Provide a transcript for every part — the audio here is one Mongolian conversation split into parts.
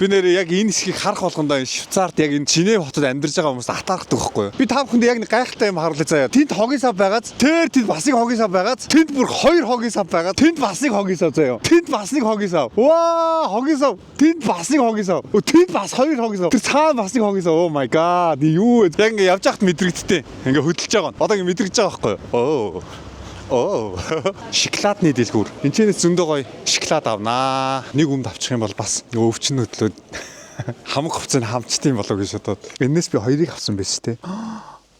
Би нэр яг энэ хэсгийг харах болгондоо энэ Швейцарт яг энэ Женев хотод амьдарч байгаа хүмүүс атаархдаг байхгүй юу? Би та бүхэнд яг нэг гайхалтай юм харуулъя заяа. Тэнд хогийн сав байгааз, тэр тэнд бас нэг хогийн сав байгааз, тэнд бүр хоёр хогийн сав байгааз, тэнд бас нэг хогийн сав заяа. Тэнд бас нэг хогийн сав. Ваа, хогийн сав. Тэнд бас нэг хогийн сав. Өө, тэнд бас хоёр хогийн сав. Тэр цаана бас нэг хогийн сав. Oh my god. Юу вэ? Яг ингэ явж байхад мэдрэгдтээ. Ингээ хөдөлж байгаа нь. Одоо ингээ мэдрэгдэж байгаа байхгүй юу? Оо. Оо. Шоколадны дэлгүүр. Энд ч зөндөө гоё шоколад авнаа. Нэг өмд авчих юм бол бас өвчин хөдлөөд хамаг хувцас нь хамчдсан болов гэж бодоод. Энээс би хоёрыг авсан байсан те.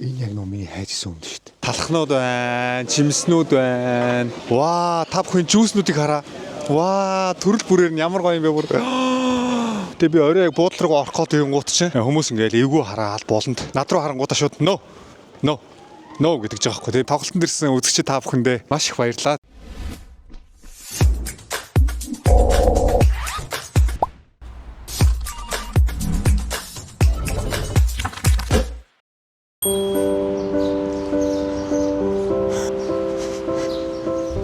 Энэ яг нөө миний хайж исэн өмд шүү дээ. Талхнууд байна, чимснүүд байна. Ваа, та бүхэн juice нүүдийг хараа. Ваа, төрөл бүрээр нь ямар гоё юм бэ бүр. Тэгээ би орой яг буудлын руу орох гээд тэгэнгუут чинь хүмүүс ингээл эвгүй хараад болонд над руу харангуудаа шууд no no no гэдэг жаахгүй байхгүй тий. Тоглолтод ирсэн үзэгчид та бүхэндээ маш их баярлалаа.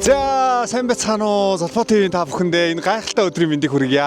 За, сайн байцгаана уу? Золбоо ТV-ийн та бүхэндээ энэ гайхалтай өдрийн мэндийг хүргье.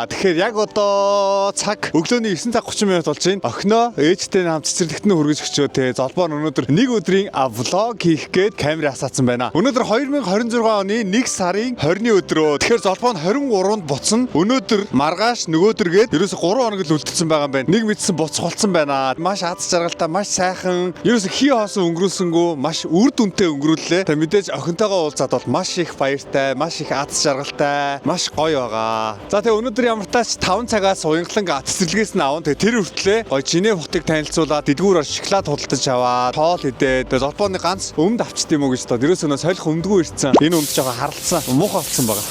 Тэгэхээр яг одоо цаг өглөөний 9 цаг 30 минут болж байна. Охиноо ээжтэй хамт цэцэрлэгт нь хүргэж өчөө те. Золбоо нь өнөөдөр нэг өдрийн vlog хийх гээд камер асаацсан байна. Өнөөдөр 2026 оны 1 сарын 20-ны өдрөө. Тэгэхээр Золбоо нь 23-нд буцна. Өнөөдөр маргааш нөгөөдөр гээд ерөөсө 3 хоног л үлдсэн байгаа юм байна. Нэг мэдсэн буцах болсон байна. Маш аз жаргалтай, маш сайхан. Ерөөсө хий хоосон өнгөрүүлсэнгүү маш үр дүнтэй өнгөрүүллээ. Тэгээ мэдээж охинтойгоо уулзаад бол маш их баяртай, маш их аз жаргалтай, маш гоё байгаа. За тэгээ өнөөдөр ямар тач 5 цагаас уянгалан цэцэрлэгээс нь аван тэгээ тэр хүртлээ гоё Женев хотыг танилцуулаад дэлгүүр ор шоколад худалдаж аваад хоол идээд тэгээ Золбооны ганц өмд авчт юм уу гэж бодоод ерөөсөө нөө солих өмдгүү ирсэн. Энэ өмд жоохон харалцсан, муухай болсон байгаа.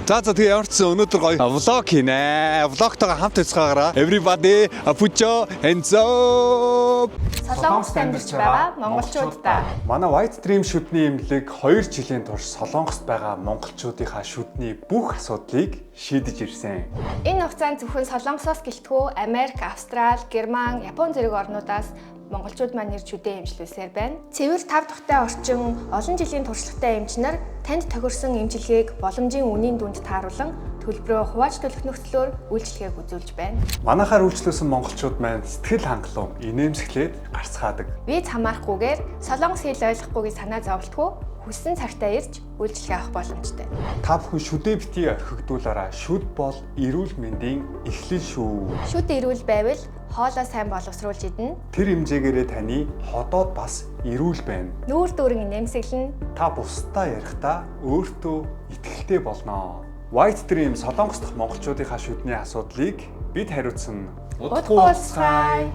За тэгээ ямар ч сан өнөөдөр гоё vlog хийнэ. Vlog тойгоо хамт үзцгаагаараа. Everybody, put your hands up. Солонгост амьдарч байгаа монголчуудаа Манай White Dream шүдний эмнэлэг 2 жилийн турш Солонгост байгаа монголчуудынхаа шүдний бүх асуудлыг шийдэж ирсэн. Энэ хугацаанд зөвхөн Солонгосоос гэлтгүй Америк, Австрал, Герман, Япон зэрэг орнуудаас монголчууд маань нэр чүдээ эмчлүүлсээр байна. Цэвэр тав тухтай орчин, олон жилийн туршлагатай эмч нар танд тохирсон эмчилгээг боломжийн үнийн дүнд тааруулан төлбөрөө хувааж төлөх нөхцлөөр үйлчилгээг үзүүлж байна. Манайхаар үйлчлүүлсэн монголчууд маань сэтгэл хангалуун, инээмсэглээд гарцгаадаг. Виз хамаарахгүйгээр Солонгос хэл ойлгохгүйг санаа зовлтгүй хүссэн цагтаа ирж үйлчилгээ авах боломжтой. Та бүхэн шүдээ битгий орхигдуулаарай. Шүд бол эрүүл мэндийн эхлэл шүү. Шүд эрүүл байвал хоолоо сайн боловсруулж идэнэ. Тэр хэмжээгээрээ таны ходоод бас эрүүл байна. Нүүр дүүрэн инээмсэглэнэ. Та бусдаа ярихдаа өөртөө итгэлтэй болно. White Dream Солонгос дахь монголчуудынхаа шүдний асуудлыг бид хариуцсан. Удахгүй уулзцгаая.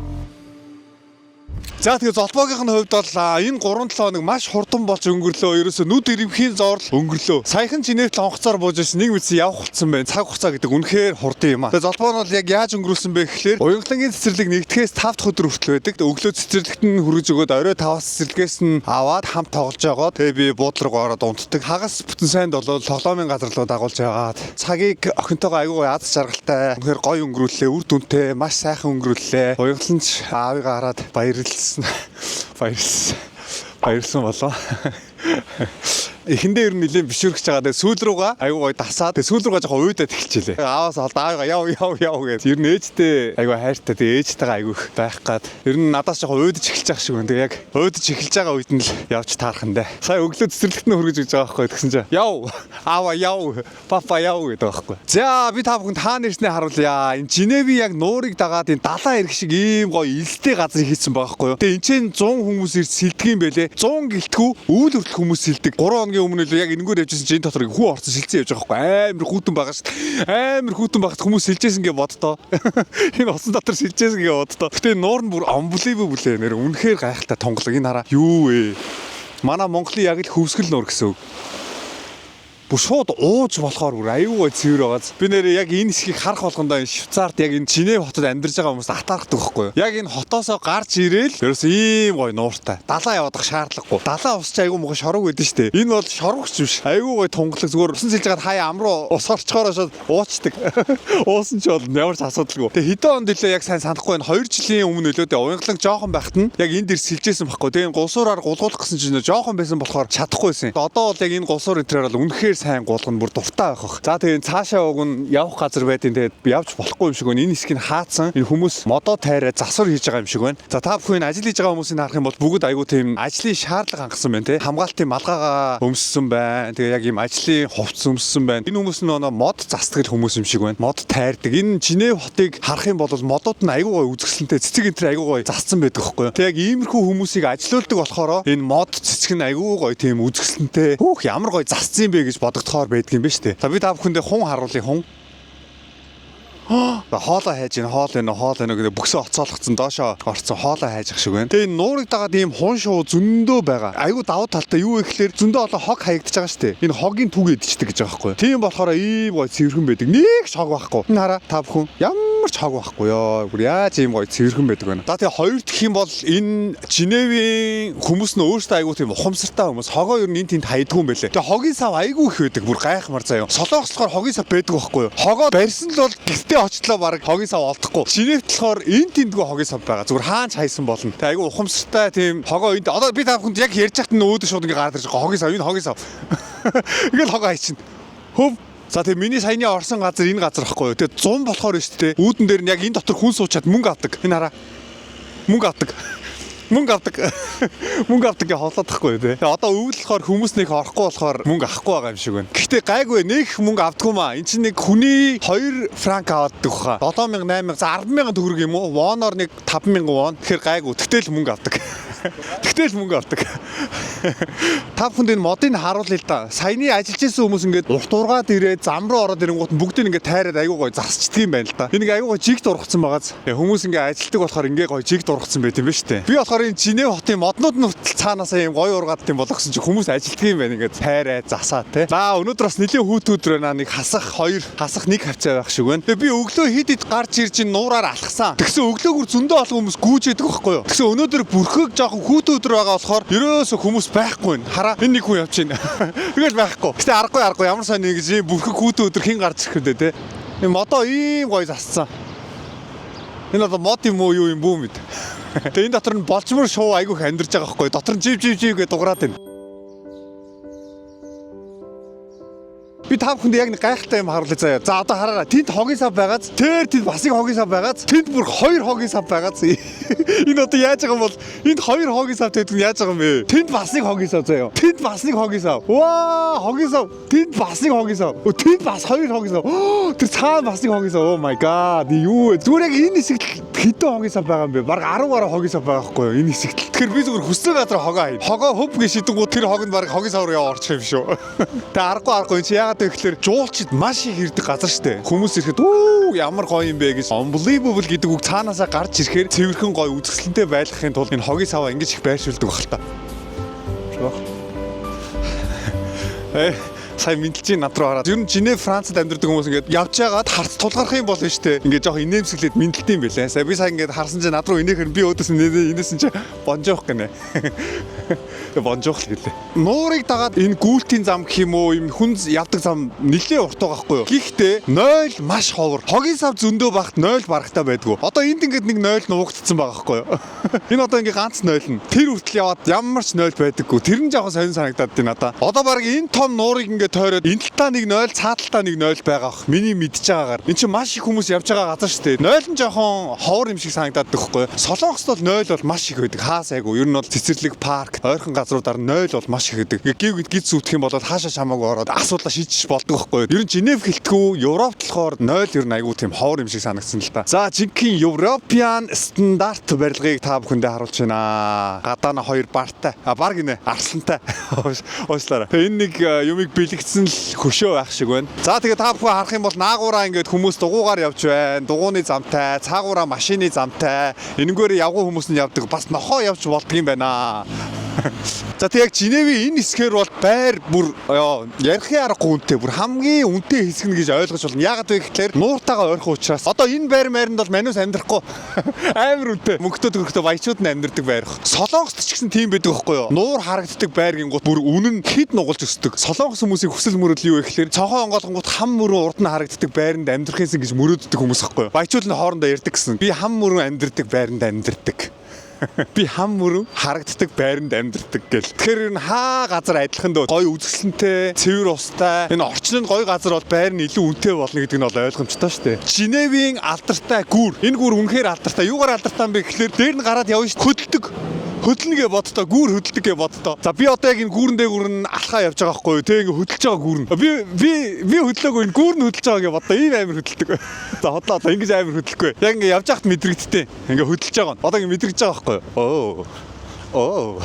За тэгээ Золбоогийнх нь хувьд бол энэ 3-7 хоног маш хурдан болж өнгөрлөө. Ерөөсө нүд ирэмхийн зоорл өнгөрлөө. Саяхан Женевт онгоцоор бууж ирсэн нэг мэдсэн явах болсон байна. Цаг хугацаа гэдэг үнэхээр хурдан юм аа. Тэгээ Золбоо нь бол яг яаж өнгөрүүлсэн бэ гэхлээр уянгалангийн цэцэрлэг нэгдэхээс 5 дахь өдөр хүртэл байдаг. Тэгээ өглөө цэцэрлэгт нь хүргэж өгөөд орой 5-аас цэцэрлэгээс нь аваад хамт тоглож байгаа. Тэгээ би буудлын руу ороод унтдаг. Хагас бүтэн сайнд бол тоглоомын газар руу дагуулж яваад цагийг охинтойгоо айгүй гоё аз жаргалтай. Үнэхээр гоё өнгөрүүллээ. Үр дүнтэй маш сайхан өнгөрүүллээ. Уянгаланч аавыгаа хараад баярлсан. Баярлсан. Баярлсан болоо. Эхэндээ ер нь нэлээд бишүрхэж байгаа. Тэгээ сүүл рүүгээ айгүй гоё дасаад тэгээ сүүл рүүгээ жоохон уйдаад эхэлчихлээ. Ааваас олд аавыгаа яв яв яв гэж. Ер нь ээжтэй айгүй хайртай. Тэгээ ээжтэйгээ айгүй их байх гад. Ер нь надаас жоохон уйдаж эхэлж байгаа шиг байна. Тэгээ яг уйдаж эхэлж байгаа үед нь л явж таарах нь дээ. Сая өглөө цэцэрлэгт нь хүргэж өгч байгаа байхгүй тэгсэн чинь яв аава яв папа яв гэдэг байгаа байхгүй. За би та бүхэнд хаана ирснээ харуулъя. Энэ Женевийн яг нуурыг дагаад энэ далайн эрэг шиг ийм гоё элстэй газар хийсэн байгаа байхгүй юу. Тэгээ энэ чинь 100 хүмүүс ирж сэлдэг юм бэлээ. 100 гэлтгүү өвөл хүртэл хүмүүс сэлдэг. 3 хоногийн өмнө л яг энэгээр явжсэн чинь энэ дотор хүн орсон сэлцэн явж байгаа байхгүй. Амар хүйтэн байгаа шүү дээ. Амар хүйтэн багт хүмүүс сэлжсэн гэж боддоо. Энэ усан дотор сэлжсэн гэж боддоо. Гэтэ энэ нуур нь бүр unbelievable ээ. Нэр үнэхээр гайхалтай тунгалаг. Энэ хараа юу вэ? Манай Монголын яг л хөвсгөл нуур гэсэн үг. Бүр шууд ууж болохоор бүр аюу гой цэвэр байгааз. Би нэрээ яг энэ хэсгийг харах болгондоо энэ Швейцарт яг энэ Женев хотод амьдарч байгаа хүмүүс атаархдаг байхгүй юу? Яг энэ хотоосоо гарч ирээл ерөөсөө ийм гой нууртай. Далаа яваадах шаардлагагүй. Далаа ус чи аюу муухай шорог байдэн штэ. Энэ бол шорогч биш. Аюу гой тунгалаг зүгээр усан сэлж хагаад хаяа ам руу ус орчхоороо шууд уучдаг. Уусан ч бол ямар ч асуудалгүй. Тэгээ хэдэн онд лээ яг сайн санахгүй байна. 2 жилийн өмнө лөө тэгээ уянгалан жоохон байхад нь яг энэ дэр сэлжсэн байхгүй. Тэгээ энэ гулсуураар гулгуулах гэсэн чинь жоохон байсан болохоор чадахгүйсэн. Одоо бол яг энэ гулсуур энтрээр бол үнэхээр сайн гулгана, бүр дуртай байх бах. За, тэгээ цаашаа уг нь явах газар байдیں۔ Тэгээд явж болохгүй юм шиг байна. Энэ хэсгийг хаацсан. Энэ хүмүүс модоо тайраа засвар хийж байгаа юм шиг байна. За, та бүхэн энэ ажил хийж байгаа хүмүүсийг харах юм бол бүгд айгүй тийм ажлын шаардлага хангасан байна те. Хамгаалтын малгайгаа өмссөн байна. Тэгээ яг ийм ажлын хувцас өмссөн байна. Энэ хүмүүс нь нөө мод застдаг хүмүүс юм шиг байна. Мод тайрдаг. Энэ Женев хотыг харах юм бол модууд нь айгүй гоё үзэсгэлэнтэй, цэцэг энэ тэр айгүй гоё засцсан байдаг байхгүй юу. Тэгээ яг иймэрхүү хүмүүсийг ажилуулдаг болохоор энэ мод цэцэг нь айгүй гоё тийм үзэсгэлэнтэй. Хөөх, ямар гоё засцсан юм бэ гэж бодогдохоор байдаг юм ба штэ. За, би та бүхэндээ хүн харуулъя, хүн. Хоолоо хайж ин, хоол энэ, хоол энэ гэдэг бөксөө оцоолгцсон, доошоо орцсон, хоолоо хайж ах шиг байна. Тэгээ энэ нуурыг дагаад ийм хун шуу зөндөө байгаа. Айгу давуу талтай юу вэ гэхлээр зөндөө олон хог хаягдж байгаа шүү дээ. Энэ хогийн түг идчихдэг гэж байгаа байхгүй юу. Тийм болохоор ийм гоё цэвэрхэн байдаг. Нэг ч хог байхгүй. Энэ хараа, та бүхэн, ямар ч хог байхгүй ёо. Бүр яаж ийм гоё цэвэрхэн байдаг вэ? За, тэгээ хоёр дахь юм бол энэ Женевийн хүмүүс нь өөрсдөө айгу тийм ухамсартай хүмүүс. Хогоо ер нь энэ тэнд хайдгүй юм байлээ. Тэгээ хогийн сав айгу их байдаг. Бүр гайхмаар заяа. Солонгос болохоор хогийн сав байдаг байхгүй юу? Хогоо барьсан л бол гэртээ очлоо, баг хогийн сав олдохгүй. Женевт болохоор энэ тэндгүй хогийн сав байгаа. Зүгээр хаанч хайсан болно. Тэгээ айгу ухамсартай тийм хогоо энд одоо би та бүхэнд яг ярьж байхад нь өөдөө шууд ингээ гараад ирж байгаа. Хогийн сав, энэ хогийн сав. Ингээл хогоо хайчин. Хөв. За, тэгээ миний саяны орсон газар энэ газар байхгүй юу? Тэгээ 100 болохоор шүү дээ. Үүдэн дээр нь яг энэ дотор хүн суучаад мөнгө авдаг. Энэ хараа. Мөнгө авдаг. Мөнгө авдаг. Мөнгө авдаг гэж хоолоод тахгүй юу те. Тэгээ одоо өвөл болохоор хүмүүс нэг орохгүй болохоор мөнгө авахгүй байгаа юм шиг байна. Гэхдээ гайгүй, нэг мөнгө авдаггүй маа. Энд чинь нэг хүний 2 франк аваад хаа. 7000, 8000, за, 100000 төгрөг юм уу? Воноор нэг 5000 вон. Тэгэхээр гайгүй. Тэгтэл мөнгө авдаг. Тэгтэл мөнгө авдаг. Та бүхэнд энэ модыг харуулъя л да. Саяны ажиллаж исэн хүмүүс ингээд урт ургаад ирээд зам руу ороод ирэнгуут нь бүгдийг ингээд тайраад айгуу гоё засчдаг юм байна л да. Энэ ингээ айгуу гоё жигд ургацсан байгааз. Хүмүүс ингээ ажилтдаг болохоор ингээ гоё жигд ургацсан байт юм ба штэ. Би болохоор энэ Женев хотын моднууд нь хүртэл цаанаасаа юм гоё ургаад юм болгосон чи хүмүүс ажилтдаг юм байна, ингээд тайраа засаа те. За, өнөөдөр бас нэлээд хүүт өдөр байна. Нэг хасах 2, хасах 1 хавцаа байх шиг байна. Тэгээ би өглөө хэд хэд гарч ирж ин нуураар алхсан. Тэгсэн өглөөгөр зөндөө олон хүмүүс гүйж идэг байхгүй юу? Тэгсэн өнөөдөр бүрхэг жоохон хүүт өдөр байгаа болохоор ерөөсө хүмүүс байхгүй нэ. Хараа, энэ нэг хүн явж байна. Тэгэл байхгүй. Гэтэ аргагүй, аргагүй, ямар сайн нэг юм бүрхэг хүүт өдөр хэн гарч ирэх вэ те. Энэ модоо ийм гоё засцсан. Энэ одоо мод юм уу, юу юм бүү мэд. Тэгээ энэ дотор нь болжмор шуу айгүйх амьдарч байгаа байхгүй. Дотор нь жив жив жив гэж дуграад байна. Би та бүхэнд яг нэг гайхалтай юм харуулъя заяа. За, одоо хараарай. Тэнд хогийн сав байгааз. Тэр тэнд бас нэг хогийн сав байгааз. Тэнд бүр хоёр хогийн сав байгааз. Энэ одоо яаж байгаа юм бол энд хоёр хогийн сав гэдэг нь яаж байгаа юм бэ? Тэнд бас нэг хогийн сав заяа. Тэнд бас нэг хогийн сав. Ваа, хогийн сав. Тэнд бас нэг хогийн сав. Өө, тэнд бас хоёр хогийн сав. Тэр цаана бас нэг хогийн сав. Oh my God. Юу вэ? Зүгээр яг энэ хэсэгт хэдэн хогийн сав байгаа юм бэ? Бараг 10 гаруй хогийн сав байгаа байхгүй юу? Энэ хэсэгт. Тэгэхээр би зүгээр хүссэн газар хогоо хаяа. Хогоо хөв гэж шидэнгүүт тэр хог нь бараг хогийн сав руу яваа орчих юм шүү. Тэгээ аргагүй, аргагүй, энэ чи яагаад вэ гэхээр жуулчид маш их ирдэг газар штэ. Хүмүүс ирэхэд үү, ямар гоё юм бэ гэж, unbelievable гэдэг үг цаанаасаа гарч ирэхээр цэвэрхэн гоё үзэсгэлэнтэй байлгахын тулд энэ хогийн саваа ингэж их байршуулдаг баг л та. Сая мэндэлжийн над руу хараад. Ер нь Женев, Францад амьдардаг хүмүүс ингээд явж байгаад харц тулгарх юм болно шүү дээ. Ингээд жоох инээмсэглээд мэндэлт юм байлээ. Сая би сая ингээд харсан чинь над руу инээхэр би өөдөөс нь инээсэн чи bonjour гинэ. Bonjour л гэлээ. Нуурыг дагаад энэ гүйлтийн зам гэх юм уу, юм хүн явдаг зам нэлээд урт байгаа байхгүй юу? Гэхдээ 0 маш ховор. Хогийн сав зөндөө багт 0 барагтаа байдгүй. Одоо энд ингээд нэг 0 нуугдсан байгаа байхгүй юу? Энэ одоо ингээд ганц 0 нь. Тэр хүртэл яваад ямар ч 0 байдаггүй. Тэр нь жоохон сонин санагдаад байна надаа. Одоо баг энэ том нуурыг ингээд тойроод энэ талтаа нэг 0, цааталтаа нэг 0 байгаа бах. Миний мэдж байгаагаар. Энд чинь маш их хүмүүс явж байгаа газар шүү дээ. 0 нь жоохон ховор юм шиг санагдаад байхгүй юу? Солонгост бол 0 бол маш их байдаг. Хаа сайгүй. Ер нь бол цэцэрлэг, парк, ойрхон газруудаар 0 бол маш их байдаг. Гів гид зүтгэх юм бол хаашаа чамаагүй ороод асуудлаа шийдчих болдог байхгүй юу? Ер нь Женев гэлтгүү, Европт болохоор 0 ер нь айгүй тийм ховор юм шиг санагдсан л та. За, жинхэнэ European стандарт барилгыг та бүхэндээ харуулж байна. Гадаа нь хоёр бартай. А, бар гинэ. Арслантай. Уушлаарай. Тэгээ энэ нэг юмыг бэлэгдсэн л хөшөө байх шиг байна. За, тэгээ та бүхэн харах юм бол наагураа ингээд хүмүүс дугуугаар явж байна. Дугууны замтай, цаагаараа машины замтай. Энэнгээр явган хүмүүс нь явдаг. Бас нохоо явж болдго юм байна. За, тэг яг Женевийн энэ хэсгээр бол байр бүр ёо ярихын аргагүй үнэтэй, бүр хамгийн үнэтэй хэсэг нь гэж ойлгож байна. Яагаад вэ гэхээр нууртайгаа ойрхон учраас одоо энэ байр майранд бол манус амьдрахгүй, амар үнэтэй. Мөнгөтэй төгрөгтэй баячууд нь амьдрдаг байр. Солонгост ч гэсэн тийм байдаг байхгүй юу? Нуур харагддаг байр гингууд бүр үнэн хэд нугалж өсдөг. Солонгос хүмүүсийн хүсэл мөрөөдөл юу вэ гэхээр цонхоо онгоолгонгууд хам мөрөн урд нь харагддаг байранд амьдрах юмсан гэж мөрөөддөг хүмүүс байхгүй юу? Баячууд нь хоорондоо ярьдаг гэсэн. Би хам мөрөн амьдрдаг байранд амьдрдаг. Би хам мөрөн харагддаг байранд амьдардаг гэл. Тэгэхээр энэ хаа газар адилхан дөө гоё үзэсгэлэнтэй, цэвэр устай, энэ орчин нь гоё газар бол байр нь илүү үнэтэй болно гэдэг нь бол ойлгомжтой шүү дээ. Женевийн алдартай гүүр. Энэ гүүр үнэхээр алдартай. Юугаар алдартай юм бэ гэхлээр дээр нь гараад явна шүү. Хөдөлдөг. Хөдөлнө гэ боддоо, гүүр хөдөлдөг гэ боддоо. За, би одоо яг энэ гүүрэн дээгүүр нь алхаа явж байгаа байхгүй юу? Тэ, ингээ хөдөлж байгаа гүүр нь. Би хөдлөөгүй, энэ гүүр нь хөдөлж байгаа гэ боддоо. Ийм амар хөдөлдөг. За, хотлоо, одоо ингэж амар хөдлөхгүй. Яг ингээ явж байхад мэдрэгдтээ. Ингээ хөдөлж байгаа нь. Одоо ингээ мэдрэгдэж байгаа байхгүй юу? Оо. Оо.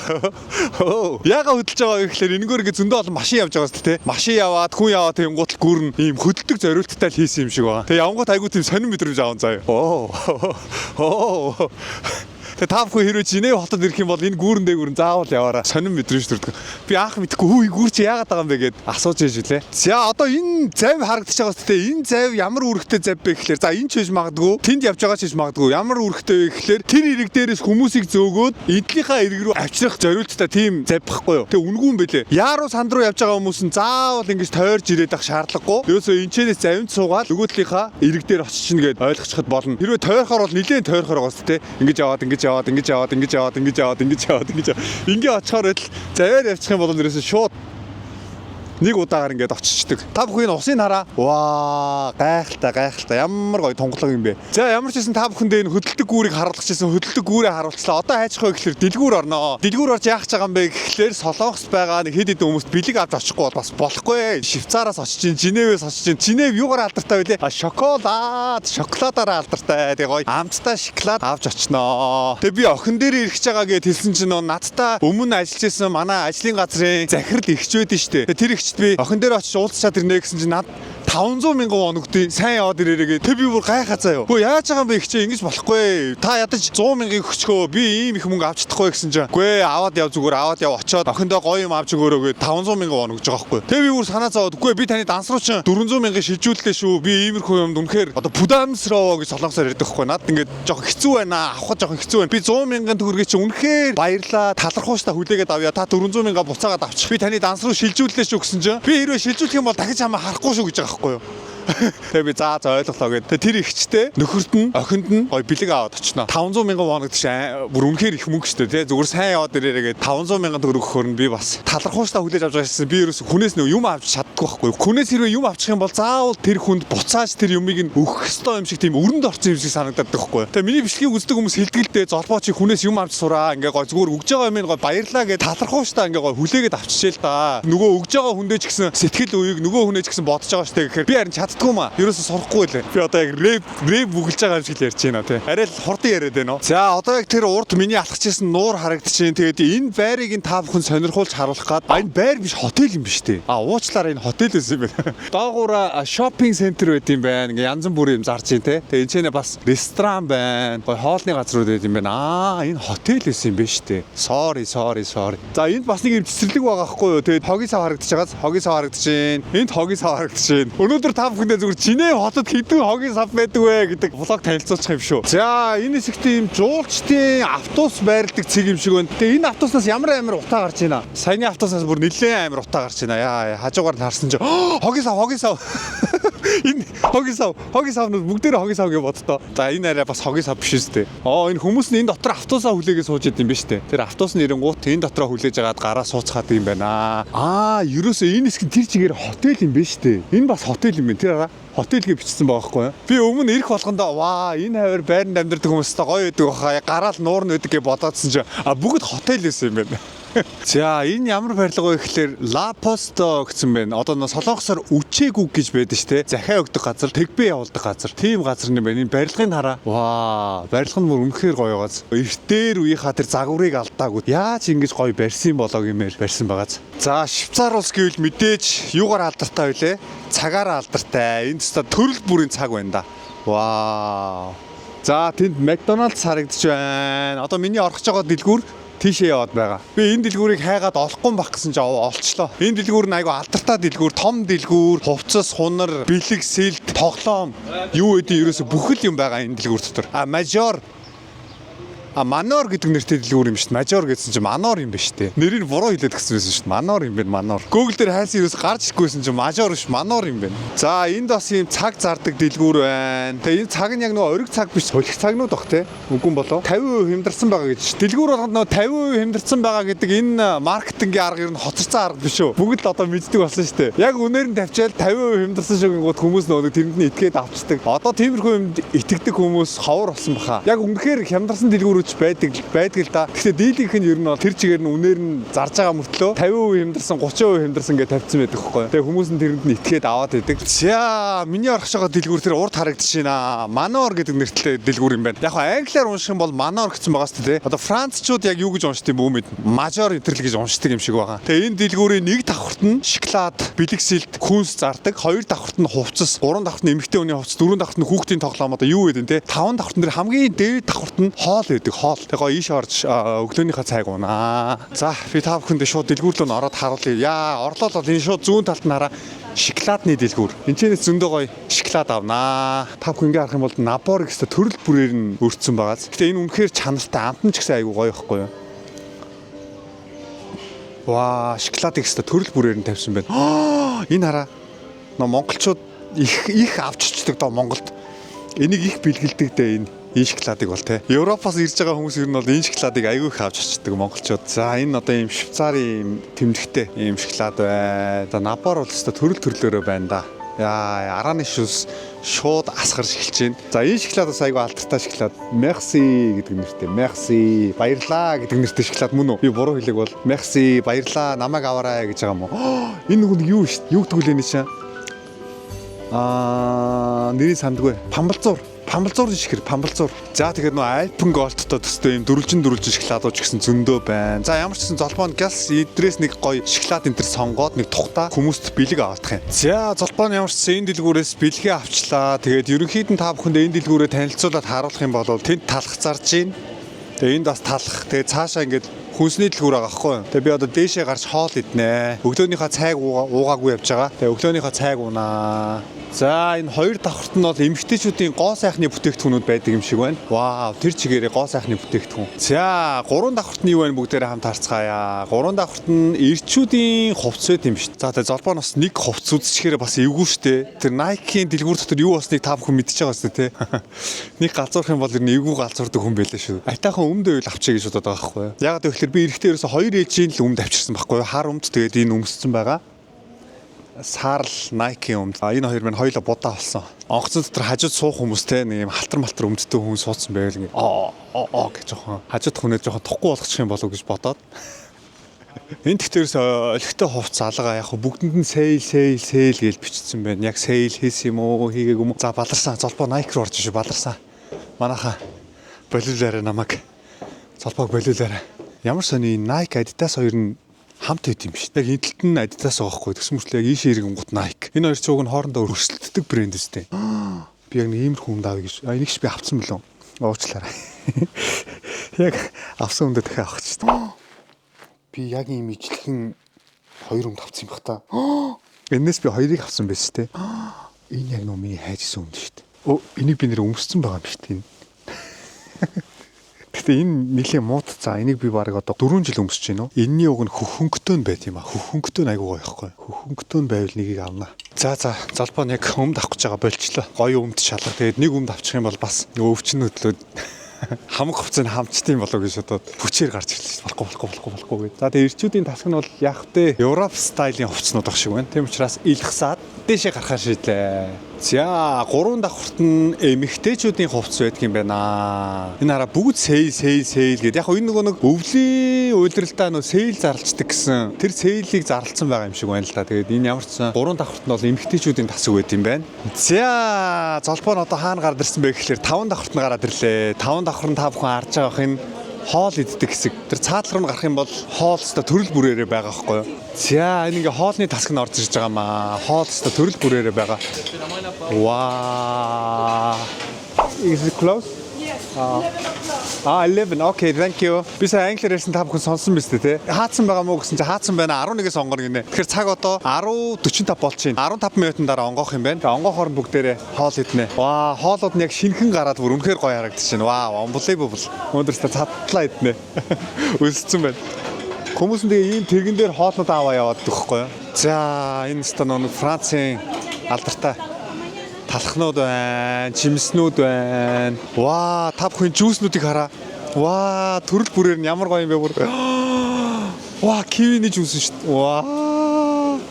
Оо. Яага хөдөлж байгаа вэ гэхлээр энэгээр ингээ зөндөө олон машин явж байгаа шүү дээ. Машин яваад, хүн яваад тэгэнгუут л гүүр нь ийм хөдөлдөг зориулттай л хийсэн юм шиг байгаа. Тэгээ явангууд айгуу тийм сонин мэдрэмж аван заяа. Оо. Оо. Тэгээ та бүхэн хэрвээ Женев хотод ирэх юм бол энэ гүүрэн дээгүүр нь заавал яваарай. Сонин мэдрэмж төрдөг. Би анх мэдэхгүй, хүү, гүүр чи яагаад байгаа юм бэ гэд асууж ээж үлээ. За, одоо энэ зав харагдаж байгаа шүү дээ. Энэ зав ямар үүрэгтэй зав бэ гэхлээр, за, энэ ч хийж магадгүй, тэнд явж байгаа ч хийж магадгүй. Ямар үүрэгтэй вэ гэхлээр тэр ирэг дээрээс хүмүүсийг зөөгөөд эдлийнхаа эрэг рүү авчрах зориулттай тийм зав байхгүй юу? Тэгээ үнгүй юм бэлээ. Яаруу санд руу явж байгаа хүмүүс нь заавал ингэж тойрж ирээд ах шаардлагагүй. Ерөөсөө энчэнээс завинд суугаад нөгөө талынхаа эрэг дээр очиж гээд ойлгочиход болно. Хэрвээ тойрохоор бол нилээн тойрохоор байгаа шүү дээ. Ингэж яваад, ингэж яваад, ингэж яваад, ингэж яваад, ингэж яваад, ингэж яваад, ингэж яваад. Ингээ очихоор л завиар явчих юм бол ерөөсөө шууд нэг удаагаар ингээд очичдөг. Та бүхэн энэ усын хараа. Ваа, гайхалтай, гайхалтай. Ямар гоё тунгалаг юм бэ. За, ямар ч байсан та бүхэндээ энэ хөдөлдөг гүүрийг харуулах гэсэн, хөдөлдөг гүүрээ харуулчлаа. Одоо хайчих вэ гэхлээр дэлгүүр орноо. Дэлгүүр орж яах гэж байгаа юм бэ гэхлээр Солонгост байгаа нэг хэд хэдэн хүмүүст бэлэг авч очихгүй бол бас болохгүй. Швейцараас очиж чинь, Женевээс очиж чинь. Женев юугаар алдартай вэ? А, шоколад, шоколадаараа алдартай. Тэгээ гоё амттай шоколад авч очноо. Тэгээ би охин дээр ирэх гэж байгаа гэж хэлсэн чинь нөө надтай өмнө ажиллаж исэн манай ажлын газрын захирал эгч байдэн штэ. Тэгээ тэр эгчд би охин дээр очиж уулзчаад ирнэ гэсэн чинь над 500 мянган вон өгдөө. Сайн яваад ирээрээ. Тэг би бүр гайхаа заяа. Гөө, яаж байгаа юм бэ, эгчээ, ингэж болохгүй. Та ядаж 100 мянгаыг өчгөө. Би ийм их мөнгө авч чадахгүй гэсэн чинь. Гүй, аваад яв, зүгээр аваад яв, очоод охиндоо гоё юм авч өгөөрөө гэ 500 мянган вон өгч байгаа байхгүй. Тэг би бүр санаа зовоод, үгүй, би таны данс руу чинь 400 мянган шилжүүллээ шүү. Би иймэрхүү юмд үнэхээр одоо 부담스러워 гэж солонгосоор ярьдаг байхгүй. Над ингээд жоохон хэцүү байна. Авахд жоохон хэцүү байна. Би 100 мянган төгрөгийг чинь үнэхээр баярлаа. Талархууштай хүлээгээд авъя. Та 400 мянга буцаагаад авчих. Би таны данс руу шилжүүллээ шүү гэсэн чинь би хэрвээ шилжүүлэх юм бол дахиж чамаа харахгүй шүү гэж байгаа байхгүй юу. Тэгээ би за за, ойлголоо гэд. Тэгээ тэр эгчтэй нөхөрт нь, охинд нь гоё бэлэг аваад очно. 500 мянган вон гэдэг чинь бүр үнэхээр их мөнгө шүү дээ, тий. Зүгээр сайн яваад ирээрээ гэд 500 мянган төгрөг өгөхөр нь би бас талархууштай хүлээж авч байгаа шсэн. Би ерөөс хүнээс нэг юм авч чаддгүй байхгүй. Хүнээс хэрвээ юм авчих юм бол заавал тэр хүнд буцааж тэр юмыг нь өгөх ёстой юм шиг, тийм өрөнд орсон юм шиг санагдаад байхгүй. Тэгээ миний бичлэгийг үздэг хүмүүс хэлдэг л дээ. Золбоо, чи хүнээс юм авч сураа. Ингээ гоё зүгээр өгж байгаа юм гоё баярлаа гэд талархууштай ингээ гоё хүлээгээд авчижээ л да. Нөгөө өгж байгаа хүндээ ч гэсэн сэтгэл үеиг, нөгөө хүнээ ч гэсэн бодож байгаа штэ гэхээр би харин чаддгүй маа. Ерөөсө сурахгүй лээ. Би одоо яг рэп рэп бүгэлж байгаа юм шиг л ярьж байна тий. Арай л хурдан яриад байна уу. За, одоо яг тэр урд миний алхаж ирсэн нуур харагдчихээн. Тэгээд энэ байрыг нь та бүхэн сонирхуулж харуулах гад. А, энэ байр биш, хотел юм биш үү? А, уучлаарай, энэ хотел байсан юм байна. Доогуура shopping center байт юм байна. Ингээ янз бүрийн юм зарж байна те. Тэгээ энэ ч бас ресторан байна. Гой хоолны газрууд байт юм байна. Аа, энэ хотел байсан юм байна шүү дээ. Sorry, sorry, sorry. За, энд бас нэг юм цэцэрлэг байгаа байхгүй юу? Тэгээд хогийн сав харагдаж байгаас, хогийн сав харагдаж байна. Энд хогийн сав харагдаж байна. Өнөөдөр та бүхэндээ зүгээр Женев хотод хэдэн хогийн сав байдаг вэ гэдэг vlog танилцуулчих юм шүү. За, энэ хэсэгт ийм жуулчдын автобус байрладаг цэг юм шиг байна. Тэгээ энэ автобуснаас ямар амар утаа гарч байна. Саяны автобуснаас бүр нэлээд амар утаа гарч байна. Яа, хажуугаар нь харсан чинь хогийн сав, хогийн сав. Энэ хогийн сав, хогийн савнууд бүгдээрээ хогийн сав гэж боддоо. За, энэ арай бас хогийн сав биш үстэй. Оо, энэ хүмүүс нь энэ дотор автобусаа хүлээгээ сууж идэм биш үү? Тэр автобус нь ирэнгуут энэ дотроо хүлээж агаад гараа сууцгаад юм байна. Аа, ерөөсөө энэ хэсэг нь тэр чигээр хотел юм биш үү? Энэ бас хотел юм байна. Тэр араа хотел гэж бичсэн байгаа байхгүй юу? Би өмнө ирэх болгондоо ваа, энэ хавар байранд амьдардаг хүмүүстэй гоё байдаг баха. Гараал нуурн байдаг гэж бодоодсэн чинь а бүгд хотел байсан юм байна. За, энэ ямар барилга вэ гэхлээр La Poste гэсэн байна. Одоо нөө солонгосоор үчээгүг гэж байдаг шүү дээ. Захиа өгдөг газар, тэгбээ явуулдаг газар. Тийм газар юм байна. Энэ барилгыг хараа. Ваа, барилга нь бүр үнэхээр гоё байгааз. Эртээр үеийнхаа тэр загварыг алдаагүй. Яаж ингэж гоё барьсан болоо гэмээр барьсан байгааз. За, Швейцар улс гэвэл мэдээж юугаар алдартай вүлээ? Цагаараа алдартай. Энд өстой төрөл бүрийн цаг байна да. Вау. За, тэнд McDonald's харагдаж байна. Одоо миний орох гэж байгаа дэлгүүр тийшээ яваад байгаа. Би энэ дэлгүүрийг хайгаад олохгүй байх гэсэн чинь олчлоо. Энэ дэлгүүр нь айгу алдартай дэлгүүр, том дэлгүүр, хувцас, хунар, бэлэг, сэлт, тоглоом юу гэдэг ерөөсө бүхэл юм байгаа энэ дэлгүүр дотор. А, major А, Manor гэдэг нэртэй дэлгүүр юм шүү дээ. Major гэсэн чинь Manor юм ба шүү дээ. Нэрийг буруу хэлээд гисэн байсан шүү дээ. Manor юм байна, Manor. Google дээр хайсан ерөөс гарч ирэхгүйсэн чинь Major биш, Manor юм байна. За, энд бас ийм цаг зардаг дэлгүүр байна. Тэгээ энэ цаг нь яг нөгөө ориг цаг биш, сулих цагнууд баг те. Үгүй юм болов. 50% хямдарсан байгаа гэж. Дэлгүүр болгонд нөгөө 50% хямдарсан байгаа гэдэг энэ маркетингийн арга ер нь хоцорсон арга биш үү? Бүгд л одоо мэддэг болсон шүү дээ. Яг үнээр нь тавьчаал 50% хямдарсан шиг гингууд хүмүүс нөгөө тэрэнд нь итгээд авчдаг. Одоо тиймэрхүү юмд итгэдэг хүмүүс ховор болсон баха. Яг үнэхээр хямдарсан дэлгүүрүүч байдаг байдаг л да. Гэхдээ дийлэнх нь ер нь бол тэр чигээр нь үнээр нь зарж байгаа мөртлөө 50% хямдарсан, 30% хямдарсан гэж тавьсан байдаг хгүй. Тэгээ хүмүүс нь тэрэнд нь итгээд аваад идэг. За, миний орох байгаа дэлгүүр тэр урд харагдаж байна. Manor гэдэг нэртэй дэлгүүр юм байна. Яг хаа англиар унших юм бол Manor гэсэн байгаа шүү дээ. Одоо францчууд яг юу гэж уншдаг юм бүү мэд. Major энтерл гэж уншдаг юм шиг байгаа. Тэгээ энэ дэлгүүрийн нэг давхарт нь шоколад, бэлэг сэлт, хүнс зардаг. Хоёр давхарт нь хувцас, гурван давхарт нь эмэгтэй хүний хувцас, дөрвөн давхарт нь хүүхдийн тоглоом, одоо юу гэдэг нь те. Таван давхарт нь дээр хамгийн дээд давхарт нь хоол байдаг, хоол. Тэгээ гоё ийш орж өглөөнийхөө цайг уунаа. За, би та бүхэндээ шууд дэлгүүр рүү н ороод харуулъя. Яа, орлоо бол энэ шууд зүүн талд нь хараа, шоколадны дэлгүүр. Энд ч зөндөө гоё шоколад авнаа. Та бүхэн ингээ харах юм бол набор гэсэн төрөл бүрээр нь өртсөн байгааз. Гэтэ энэ үнэхээр чанартай, амт нь ч гэсэн айгүй гоё ихгүй юу? Ваа, шоколадыг өстө төрөл бүрээр нь тавьсан байна. Энэ хараа. Нөө монголчууд их их авч очдөг доо Монголд. Энийг их бэлгэлдэг дээ, энэ шоколадыг бол те. Европоос ирж байгаа хүмүүс ер нь бол энэ шоколадыг айгүй их авч очдөг монголчууд. За, энэ одоо ийм Швейцарын ийм тэмдэгтэй ийм шоколад бай. За, набор бол өстө төрөл төрлөөрөө байна да. Яа, арааны шүс шууд асгарч эхэлж байна. За, энэ шоколад бас айгүй алдартай шоколад. Merci гэдэг нэртэй. Merci, баярлаа гэдэг нэртэй шоколад мөн үү? Би буруу хэлэг бол merci, баярлаа, намайг аваарай гэж байгаа юм уу? Энэ нөгөө нэг юу шүү дээ? Юу гэдэг вэ энэ чинь? Аа, нэрийг сандгүй. Памбалзуур. Памбалзуурын шихэр, памбалзуур. За, тэгэхээр нөө Alpen Gold-той төстэй юм дөрвөлжин дөрвөлжин шоколадууч гэсэн зөндөө байна. За, ямар ч гэсэн золбоон гяс эдрээс нэг гоё шоколад энэ төр сонгоод нэг тухта хүмүүст бэлэг аваадах юм. За, золбоон ямар ч гэсэн энэ дэлгүүрээс бэлгээ авчлаа. Тэгээд ерөнхийд нь та бүхэнд энэ дэлгүүрээ танилцуулаад харуулах юм бол тэнд талах зарж гин. Тэгээ энд бас талах. Тэгээ цаашаа ингээд хүнсний дэлгүүр байгаа хгүй юу. Тэгээ би одоо дээшээ гарч хоол иднэ. Өглөөнийхөө цайг уугаагүй явж байгаа. Тэгээ өглөөнийхөө цайг уунаа. За, энэ хоёр давхарт нь бол эмэгтэйчүүдийн гоо сайхны бүтээгдэхүүнүүд байдаг юм шиг байна. Вау, тэр чигээрээ гоо сайхны бүтээгдэхүүн. За, гурван давхарт нь юу байна, бүгдээрээ хамт харцгаая. Гурван давхарт нь эрчүүдийн хувцас байт юм шүү. За, тэгээ золбоо бас нэг хувцас үзчихээрээ бас эвгүй штэ. Тэр Nike-ийн дэлгүүр дотор юу болсныг та бүхэн мэдчихэж байгаа шүү дээ, тэ. Нэг галзуурах юм бол ер нь эвгүй галзуурдаг хүн байлаа шүү. Айтаахан өмд байвал авчия гэж бодоод байгаа байхгүй юу. Яг гэвэл би эрэхтэй ерөөсө хоёр ээжийн л өмд авчирсан байхгүй юу. Хар өмд, тэгээд энэ өмссөн байгаа. Саарл Nike өмд. А, энэ хоёр маань хоёулаа будаа болсон. Онгоцон дотор хажууд суух хүмүүс те, нэг юм халтар малтар өмдтэй хүн суудсан байвал ингээ оо оо оо гэж жоохон хажууд хүнээ жоохон тухгүй болгочих юм болов уу гэж бодоод. Энэ тэгтэрс олигтой хувцас алга, яг бүгдэнд нь sale, sale, sale гэж бичсэн байна. Яг sale хийсэн юм уу, хийгээгүй юм уу? За, баларсан. Золбоо Nike руу орж шүү, баларсан. Манайха болиулаарай намайг. Золбоог болиулаарай. Ямар сони Nike, Adidas хоёр нь хамт байт юм биш. Яг энэ талд нь Adidas байгаа хгүй. Тэгсэн мөртлөө яг ийшээ ирэнгүүт Nike. Энэ хоёр ч уг нь хоорондоо өрсөлддөг брэнд үстэй. Би яг нэг иймэрхүү юм авъя гэж. А, энийг ч би авцсан билүү? Уучлаарай. Яг авсан өмдөө дахиад авах ч. Би яг ийм ижлэхэн хоёр өмд авсан юм бах та. Энэс би хоёрыг авсан байсан те. Энэ яг нөө миний хайжсэн өмд шүү дээ. Оо, энийг би нэр өмссөн байгаа юм биш үү? Гэтэ энэ нэлээ муудцаа. Энийг би баг одоо 4 жил өмсөж байна уу? Энэний уг нь хөхөнгөтэй нь байт юм а. Хөхөнгөтэй нь айгуу гоё байхгүй. Хөхөнгөтэй нь байвал нэгийг авна. За, золбоо яг өмд авах гэж байгаа болчлоо. Гоё өмд шалга. Тэгээд нэг өмд авчих юм бол бас өвчин хөдлөөд хамаг хувцас нь хамчдсан болов гэж бодоод хүчээр гарч ирлээ шүү. Болохгүй, болохгүй, болохгүй, болохгүй гэж. За, тэгээ эрчүүдийн тасаг нь бол яг тэ Европ style ын хувцснууд ах шиг байна. Тийм учраас илгсаад дээшээ гарахаар шийдлээ. За, гурван давхарт нь эмэгтэйчүүдийн хувцас байдаг юм байна. Энэ хараа, бүгд sale, sale, sale гэдэг. Яг энэ нөгөө нэг өвлийн улиралдаа нөө sale зарлцдаг гэсэн тэр sale ийг зарлцсан байгаа юм шиг байна л да. Тэгээд энэ ямар ч сан гурван давхарт нь бол эмэгтэйчүүдийн тасаг байт юм байна. За, золбоо нь одоо хаана гард ирсэн бэ гэхлээр таван давхарт нь гараад ирлээ. Таван давхар нь та бүхэн харж байгаа бах, энэ хоол иддэг хэсэг. Тэр цаатлах руу гарах юм бол хоол өстө төрөл бүрээрээ байгаа байхгүй юу? За, энэ ингээ хоолны тасаг нь орж ирж байгаа маа. Хоол өстө төрөл бүрээрээ байгаа. Ваа. Is it close? Yes. Аа, 11. Okay, thank you. Би сая англиар ярьсан, та бүхэн сонсон биз дээ, те? Хаацсан байгаа мó гэсэн чи хаацсан байна. 11-ээс онгоно гинэ. Тэгэхээр цаг одоо 10:45 болж байна. 15 минутын дараа онгоох юм байна. Тэгээ онгоохоор нь бүгдээрээ хоол иднэ. Ваа, хоолууд нь яг шинэхэн гараад бүр үнэхээр гоё харагдаж байна. Вау, unbelievable. Өнөөдөр та цадлаа иднэ. Өлсцэн байна. Хүмүүс нь тэгээ ийм тэргэн дээр хоолнууд аваа яваад өгөхгүй юу? За, энэ өстө нэг Францын алдартай талхнууд байна, жимснүүд байна. Ваа, та бүхэн juice нүүдийг хараа. Ваа, төрөл бүрээр нь ямар гоё юм бэ бүр. Ваа, кивиний juice шүү дээ. Ваа.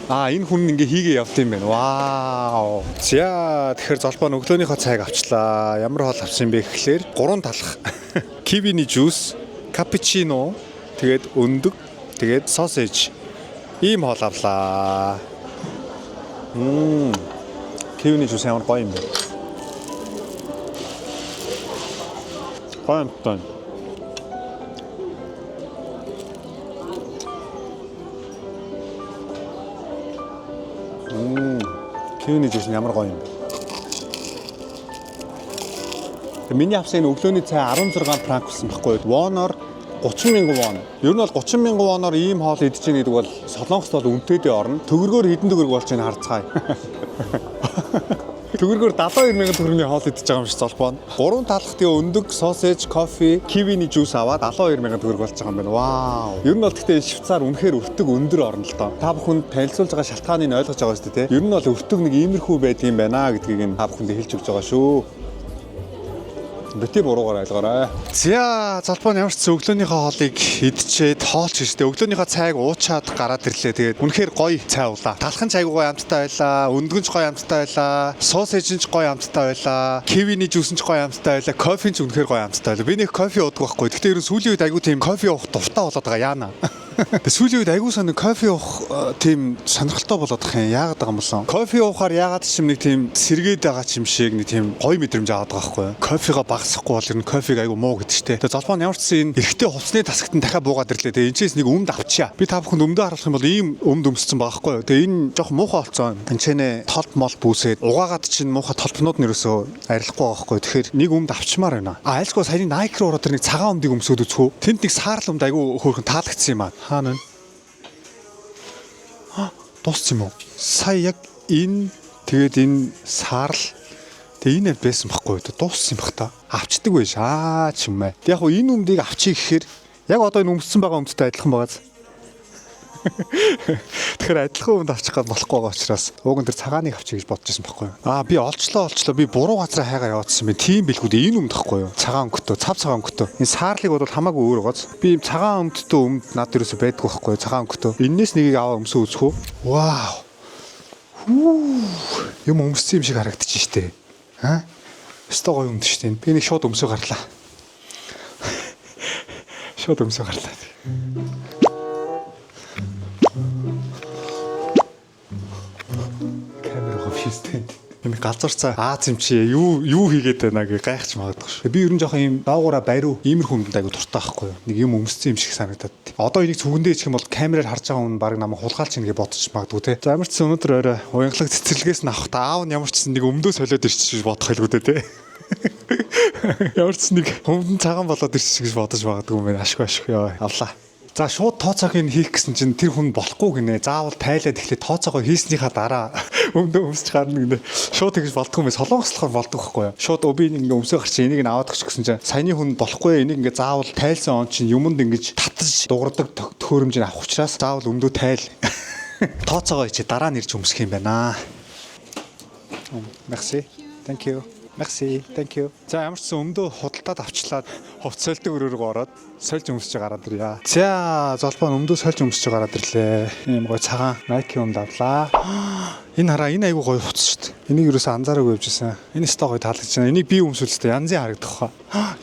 Аа, энэ хүн ингээ хийгээ явд юм байна. Вау. За, тэгэхээр золбоо өглөөнийхөө цайг авчлаа. Ямар хоол авсан юм бэ гэхлээр гурван талх. Кивиний juice, капучино, тэгээд өндөг, тэгээд sausage. Ийм хоол авлаа. Кивиний juice ямар гоё юм бэ? Гоё амттай. Кивиний juice нь ямар гоё юм бэ? Тэгээ миний авсан энэ өглөөний цай 16 франк болсон байхгүй юу? Воноор 30 мянган вон. Ер нь бол 30 мянган воноор ийм хоол идэж байгаа гэдэг бол Солонгост бол үнэтэйдээ орно. Төгрөгөөр хэдэн төгрөг болж байгааг харцгаая. Төгрөгөөр 72 мянган төгрөгийн хоол идэж байгаа юм шиг золбоо. Гурван талх тэгээ өндөг, sausage, кофе, кивиний juice аваад 72 мянган төгрөг болж байгаа юм байна. Вау. Ер нь бол гэхдээ Швейцар үнэхээр өртөг өндөр орно л доо. Та бүхэнд танилцуулж байгаа шалтгааныг ойлгож байгаа шүү дээ, тэ. Ер нь бол өртөг нэг иймэрхүү байдгийн байна гэдгийг нь та бүхэнд хэлж өгч байгаа шүү. Бити буруугаар ойлгоорой. За, золбоо ямар ч өглөөнийхөө хоолыг идчихэд хоолч штэ. Өглөөнийхөө цайг уучаад гараад ирлээ. Тэгээд үнэхээр гоё цай уулаа. Талхан ч айгуу гоё амттай байлаа. Өндгөн ч гоё амттай байлаа. Sausage ч гоё амттай байлаа. Кивиний juice ч гоё амттай байлаа. Кофе ч үнэхээр гоё амттай байлаа. Би нэг кофе уудаг байхгүй. Гэхдээ ер нь сүүлийн үед айгуу тийм кофе уух дуртай болоод байгаа, яана. Тэгээ сүүлийн үед айгуу сонин кофе уух тийм сонирхолтой болоод байгаа юм. Яагаад байгаа юм болон? Кофе уухаар яагаад ч юм нэг тийм сэргээд байгаа ч юм шиг нэг тийм гоё мэдрэмж аваад байгаа байхгүй юу? Кофега багасгахгүй бол ер нь кофег айгуу муу гэдэг чтэй. Тэгээ золбоо ямар ч гэсэн энэ эрэгтэй хувцсны тасагт нь дахиад буугаад ирлээ. Тэгээ энэчээс нэг өмд авчаа. Би та бүхэнд өмдөө харуулах юм бол ийм өмд өмссөн байгаа байхгүй юу? Тэгээ энэ жоох муухай болцсон. Энд ч нэ толб мол бүүсээд угаагаад чинь муухай толбнууд нь ерөөсөө арилахгүй байгаа байхгүй юу? Тэгэхээр нэг өмд авчмаар байна. А, айлсгүй саяны Nike руу ороод тэр нэг цагаан өмдийг өмсөөд үзэх үү? Тэнд нэг саарл өмд айгуу хөөрхөн таалагдсан юм аа. Хаана вэ? Дууссан юм уу? Сая яг энэ, тэгээд энэ саарл, тэгээ энэ байсан байхгүй юу? Дууссан юм бах та. Авчдаг байж аа ч юм ээ. Тэг яг хуу энэ өмдийг авчиг гэхээр яг одоо энэ өмссөн байгаа өмдтэй адилхан байгааз. Тэгэхээр адилхан өмд авчих гад болохгүй байгаа учраас уг нь тэр цагааныг авчиг гэж бодож байсан байхгүй юу? Аа, би олчлоо, олчлоо, би буруу газараа хайгаа яваадсан юм. Тийм билгүүд энэ өмд байхгүй юу? Цагаан өнгөтөө, цав цагаан өнгөтөө. Энэ саарлыг бол хамаагүй өөр байгааз. Би ийм цагаан өмдтэй өмд над ерөөсөй байдгүй байхгүй юу? Цагаан өнгөтөө. Эннээс нэгийг аваа өмсөө үзэх үү? Вау. Хүү. Юм өмссөн юм шиг харагдчих штэ. Аа? Өстой гоё өмд штэ. Би нэг шууд өмсөө гарлаа. Шууд өмсөө гарлаа. Камера ховшистэй. Энэ галзуурцаа Аз юм чи юу юу хийгээд байна гэ гайхаж магадгүй шүү. Би ер нь жоохон ийм доогуура бариу иймэрхүү юмд айгу дуртай байхгүй юу. Нэг юм өмссөн юм шиг санагдаад. Одоо энийг цүгэндээ ичих юм бол камераар харж байгаа хүн баг намайг хулгайлч ингэ бодож магадгүй те. За, ямар ч сан өнөөдөр орой уянгалаг цэцэрлэгээс нь авах та аав нь ямар ч сан нэг өмдөө солиод ирчих гэж бодох хэлгүү дээ те. Ямар ч нэг хүмдэн цагаан болоод ирчих гэж бодож магадгүй юм байна. Ашгүй, ашгүй, яа авлаа. За, шууд тооцоог нь хийх гэсэн чинь тэр хүн болохгүй гинэ. Заавал тайлаад эхлээд тооцоогоо хийснийхаа дараа өмдөө өмсч гарна гинэ. Шууд тэгж болдгоо юм. Солонгос болохоор болдог байхгүй юу? Шууд би ингээ өмсөө гарч энийг нь аваад өгч гэсэн чинь саяны хүн болохгүй, энийг ингээ заавал тайлсан он чинь юмд ингэж татаж дуурдаг төхөөрөмжийг авах учраас заавал өмдөө тайл. Тооцоогоо хийчээ дараа нь ирж өмсөх юм байна. Merci. Thank you. Merci. Thank you. За, ямар ч сан өмдөө худалдаад авчлаад хувц сольдог өрөөрөө ороод сольж өмсөж гараад ирье. За, золбоо өмдөө сольж өмсөж гараад ирлээ. Ийм гоё цагаан Nike өмд авлаа. Энэ хараа, энэ айгу гоё хувцас шүү дээ. Энийг юусоо анзаараагүй явж байсан. Энэ өстой гоё таалагдж байна. Энийг би өмсвөл өстой янзын харагдах хаа.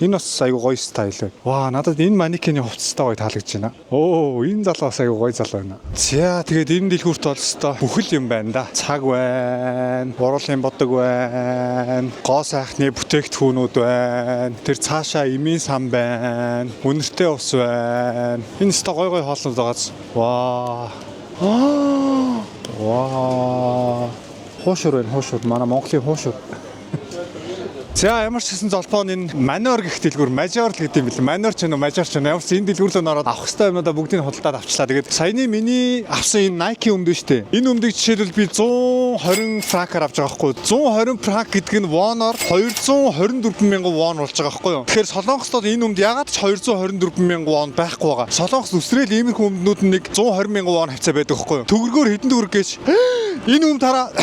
Энэ бас айгу гоё style байна. Ваа, надад энэ манекений хувцастай гоё таалагдж байна. Оо, энэ залуу бас айгу гоё залуу байна. За, тэгээд энэ дэлгүүрт бол өстой бүхэл юм байна да. Цаг байна, буруулын бодог байна, гоо сайхны бүтээгдэхүүнүүд байна. Тэр цаашаа эмийн сан байна. Үнэртэй ус байна. Энэ өстой гоё гоё хоолнууд байгааз. Ваа. Ваа. Хуушур байна, хуушур. Манай Монголын хуушур. За, ямар ч гэсэн золбоо энэ Manor гэх дэлгүүр, Major л гэдэг юм бэл. Manor ч нөө, Major ч нөө, ямар ч энэ дэлгүүр рүү ороод авах хэрэгтэй юмнуудаа бүгдийг худалдаад авчлаа. Тэгээд саяны миний авсан энэ Nike өмд шүү дээ. Энэ өмдийг жишээлбэл би 120 франкаар авч байгаа байхгүй. 120 франк гэдэг нь воноор 224 мянган вон болж байгаа байхгүй юу? Тэгэхээр Солонгост бол энэ өмд ягаад ч 224 мянган вон байхгүй байгаа. Солонгос үсрээл иймэрхүү өмднүүд нь нэг 120 мянган вон хавцаа байдаг байхгүй юу? Төгрөгөөр хэдэн төгрөг гэж энэ өмд хараа,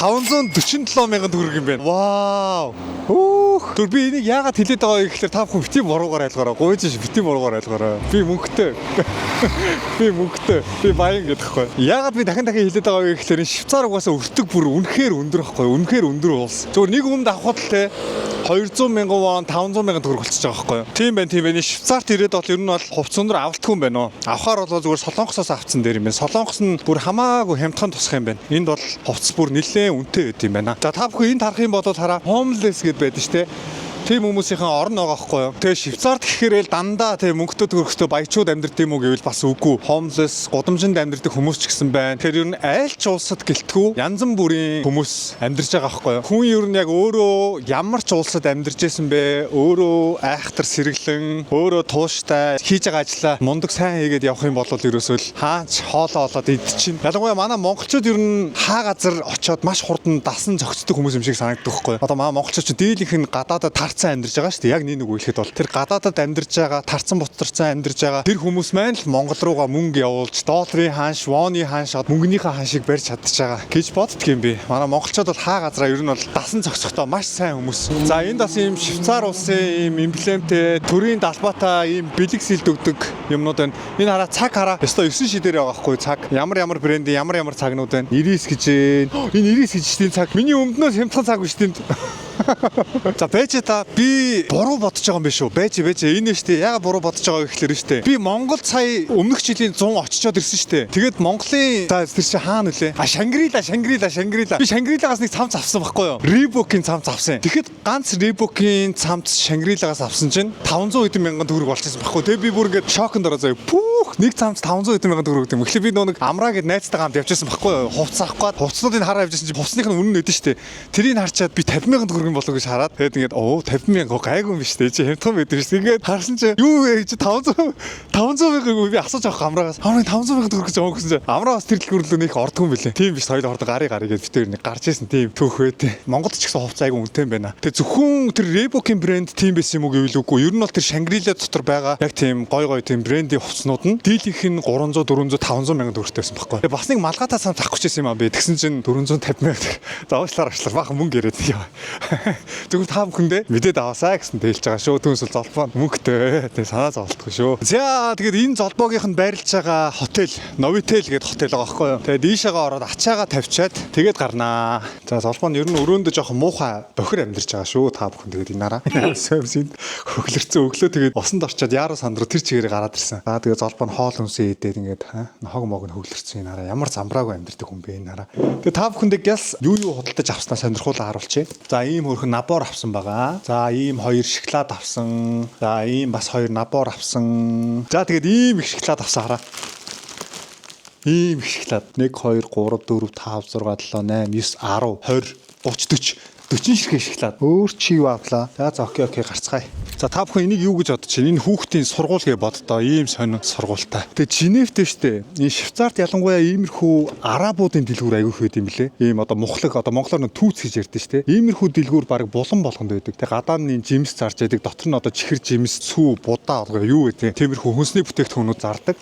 547 мянган төгрөг юм байна. Вау. Хөөх. Түр би энийг яагаад хэлээд байгаа вэ гэхээр та бүхэн бити буруугаар ойлгоорой. Гуйж ш бити буруугаар ойлгоорой. Би мөнгөтэй. Би мөнгөтэй. Би баян гэдэг байхгүй. Яагаад би дахин дахин хэлээд байгаа вэ гэхээр энэ Швейцар угаасаа өртөг бүр үнэхээр өндөр байхгүй. Үнэхээр өндөр улс. Зүгээр нэг өмд авахд л те 200 мянган вон, 500 мянган төгрөг болчихж байгаа байхгүй юу? Тийм байна, тийм байна. Швейцарт ирээд бол ер нь бол хувцас өндөр авалтгүй юм байна уу? Авахар бол зүгээр Солонгосоос авцсан дээр юм байна. Солонгос нь бүр хамаагүй хямдхан тусах юм байна. Энд бол хувцас бүр нэлээд үнэтэй байд юм байна. За, та бүхэн энд харах юм бол хараа, homeless гэд байдаг шүү дээ. Тийм хүмүүсийн орон байгаа байхгүй юу. Тэгээ Швейцарт гэхээр л дандаа тийм мөнгөтэй төгрөгтэй баячууд амьдардаг юм уу гэвэл бас үгүй. Homeless, гудамжинд амьдардаг хүмүүс ч гэсэн байна. Тэгэхээр ер нь аль ч улсад гэлтгүү янз бүрийн хүмүүс амьдарч байгаа байхгүй юу. Хүн ер нь яг өөрөө ямар ч улсад амьдарч исэн бэ? Өөрөө айхтар сэргэлэн, өөрөө тууштай хийж байгаа ажлаа мундаг сайн хийгээд явах юм бол ерөөсөө л хаач хоолоо олоод идчихэв. Ялангуяа манай монголчууд ер нь хаа газар очиод маш хурдан дасан зохицдог хүмүүс юм шиг санагддаг байхгүй юу. Одоо манай монголчууд ч дийлэнх нь гадаадад тарцсан амьдарч байгаа шүү дээ. Яг нэг нэг хэлэхэд бол тэр гадаадад амьдарч байгаа, тарцсан бутарсан амьдарч байгаа тэр хүмүүс маань л Монгол руугаа мөнгө явуулж, долларын ханш, воны ханш, мөнгөнийхөө ханшийг барьж чадчих байгаа гэж боддөг юм би. Манай монголчууд бол хаа газараа ер нь бол дасан зохицохдоо маш сайн хүмүүс. За, энд бас ийм Швейцар улсын ийм эмблемтэй, төрийн далбаатай ийм бэлэг сэлд өгдөг юмнууд байна. Энэ хараа, цаг хараа. Ёстой 9 шидээр байгаа байхгүй цаг. Ямар ямар брендийн ямар ямар цагнууд байна. 99 гэж байна. Энэ 99 гэж тийм цаг. Миний өмднөөс хямдхан цаг биш тийм. За, байж та, би буруу бодож байгаа юм биш үү? Байж байж, энэ нь штэ. Яагаад буруу бодож байгаа вэ гэхлээр штэ. Би Монгол сая өмнөх жилийн 100 очичоод ирсэн штэ. Тэгээд Монголын, за, тэр чи хаана нөлөө? А, Шангрила, Шангрила, Шангрила. Би Шангрилагаас нэг цамц авсан байхгүй юу? Reebok-ийн цамц авсан. Тэгэхэд ганц Reebok-ийн цамц Шангрилагаас авсан чинь 500 хэдэн мянган төгрөг болчихсон байхгүй. Тэгээд би бүр ингээд шоконд ороо заяа. Пүүх, нэг цамц 500 хэдэн мянган төгрөг гэдэг юм. Тэгэхээр би нөө нэг амраа гэд найзтайгаа хамт явчихсан байхгүй юу? Хувцас авах гээд хувцснуудыг хараа явжсэн чинь хувцсных нь үнэн нэдэн штэ. Тэрийг харчаад би 50 мянган төгрөг болов гэж хараад, тэгээд ингээд оо, 50 мянга гайгүй юм биш үү? Чи хямдхан байдаг шүү. Ингээд харсан чинь юу вэ чи 500 500 мянга, би асууж авах амраагаас. Амрын 500 мянга төгрөг гэж байгаа гэсэн чинь амраа бас тэр дэлгүүр рүү нэх ордгүй юм бэлээ. Тийм биш, хоёул ордог, гары гары гэж битээр нэг гарч ирсэн тийм түүх байт. Монголд ч гэсэн хувцас айгүй үнэтэй юм байна. Тэгээ зөвхөн тэр Reebok-ийн брэнд тийм байсан юм уу гэвэл үгүй. Ер нь бол тэр Shangri-La дотор байгаа яг тийм гой гой тийм брендийн хувцснууд нь дийлэнх нь 300, 400, 500 мянган төгрөгтэй байсан байхгүй. Тэгээ бас нэг малгайтай цамц авах гэж байсан юм аа би. Тэгсэн чинь 450 мянга. За, уучлаар уучлаар, баахан мөнгө яриад яа. Зөвхөн та бүхэндээ мэдээд аваасаа гэсэн тэлж байгаа шүү. Түүнсэл золбоо мөнгөтэй. Тэгээ санаа зовлтгүй шүү. За, тэгээд энэ золбоогийнх нь байрлаж байгаа хотел Novotel гэдэг хотел байгаа байхгүй юу. Тэгээд дийшээгээ ороод ачаагаа тавьчаад тэгээд гарнаа. За, золбоо нь ер нь өрөөндөө жоохон муухай бохир амьдарч байгаа шүү. Та бүхэн тэгээд энэ хараа. Соймсинд хөглөрцөн өглөө тэгээд усанд орчоод яруу санд руу тэр чигээрээ гараад ирсэн. За, тэгээд золбоо нь хоол хүнсээ идээд ингээд хог мог нь хөглөрцөн, энэ хараа, ямар замбраагүй амьдардаг хүн бэ, энэ хараа. Тэгээд та бүхэндээ гяс юу юу худалдаж авснаа сонирхуулаа харуулчих. За, ийм хөөрхөн набор авсан байгаа. За, ийм хоёр шоколад авсан. За, ийм бас хоёр набор авсан. За, тэгээд ийм их шоколад авсан, хараа. Ийм их шоколад. 1 2 3 4 5 6 7 8 9 10 20 30 40 40 ширхэг шоколад. Өөр чи юу авлаа? За за, okay, гарцгаая. За, та бүхэн энийг юу гэж бодож байна? Энэ хүүхдийн сургууль гэж боддоо. Ийм сонин сургуультай. Тэгээ Женевтэй штэ. Энэ Швейцарт ялангуяа иймэрхүү арабуудын дэлгүүр аягүй их байд юм блэ. Ийм одоо мухлаг, одоо монголоор нь түүц гэж ярьдэн штэ. Иймэрхүү дэлгүүр баг булан болгонд байдаг. Тэгээ гадаа нь энэ жимс зарж яадаг. Дотор нь одоо чихэр, жимс, сүү, будаа олгоо юу гэдэг. Тиймэрхүү хүнсний бүтээгдэхүүнүүд зардаг.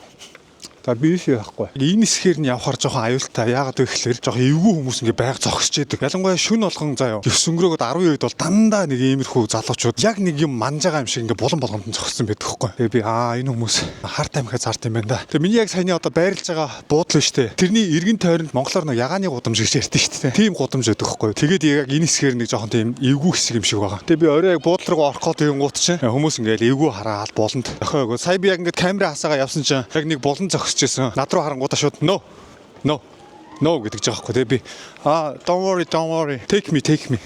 За, би биш байхгүй. Энэ хэсгээр нь явхаар жоохон аюултай. Яагаад вэ гэхээр жоохон эвгүй хүмүүс ингээ байг зогсож идэг. Ялангуяа шүн болгон заяа. 9 өнгөрөөгд 10 үед бол дандаа нэг иймэрхүү залуучууд яг нэг юм манж байгаа юм шиг ингээ булан болгонд нь зогссон байдаг хгүй. Тэгээ би аа, энэ хүмүүс хар тамхи зард юм байна да. Тэгээ миний яг саяны одоо байрлаж байгаа буудлын штэ. Тэрний эргэн тойронд монголоор нэг ягааны гудамж гэж ярьдэн штэ. Тийм гудамж байдаг хгүй. Тэгээд яг энэ хэсгээр нэг жоохон тийм эвгүй хэсэг юм шиг байгаа. Тэгээ би орой яг буудлын руу орох гээд юм гут чинь хүмүүс ингээл эвгүй хараал буланд охиогоо. Сая би яг ингээд камера хасаагаа явсан чинь яг нэг булан зогсож исэн. Над руу харангуудаа шууд "No. No. No" гэдэг жаахгүй. Тэгээ би "Аа, don't worry, don't worry. Take me, take me."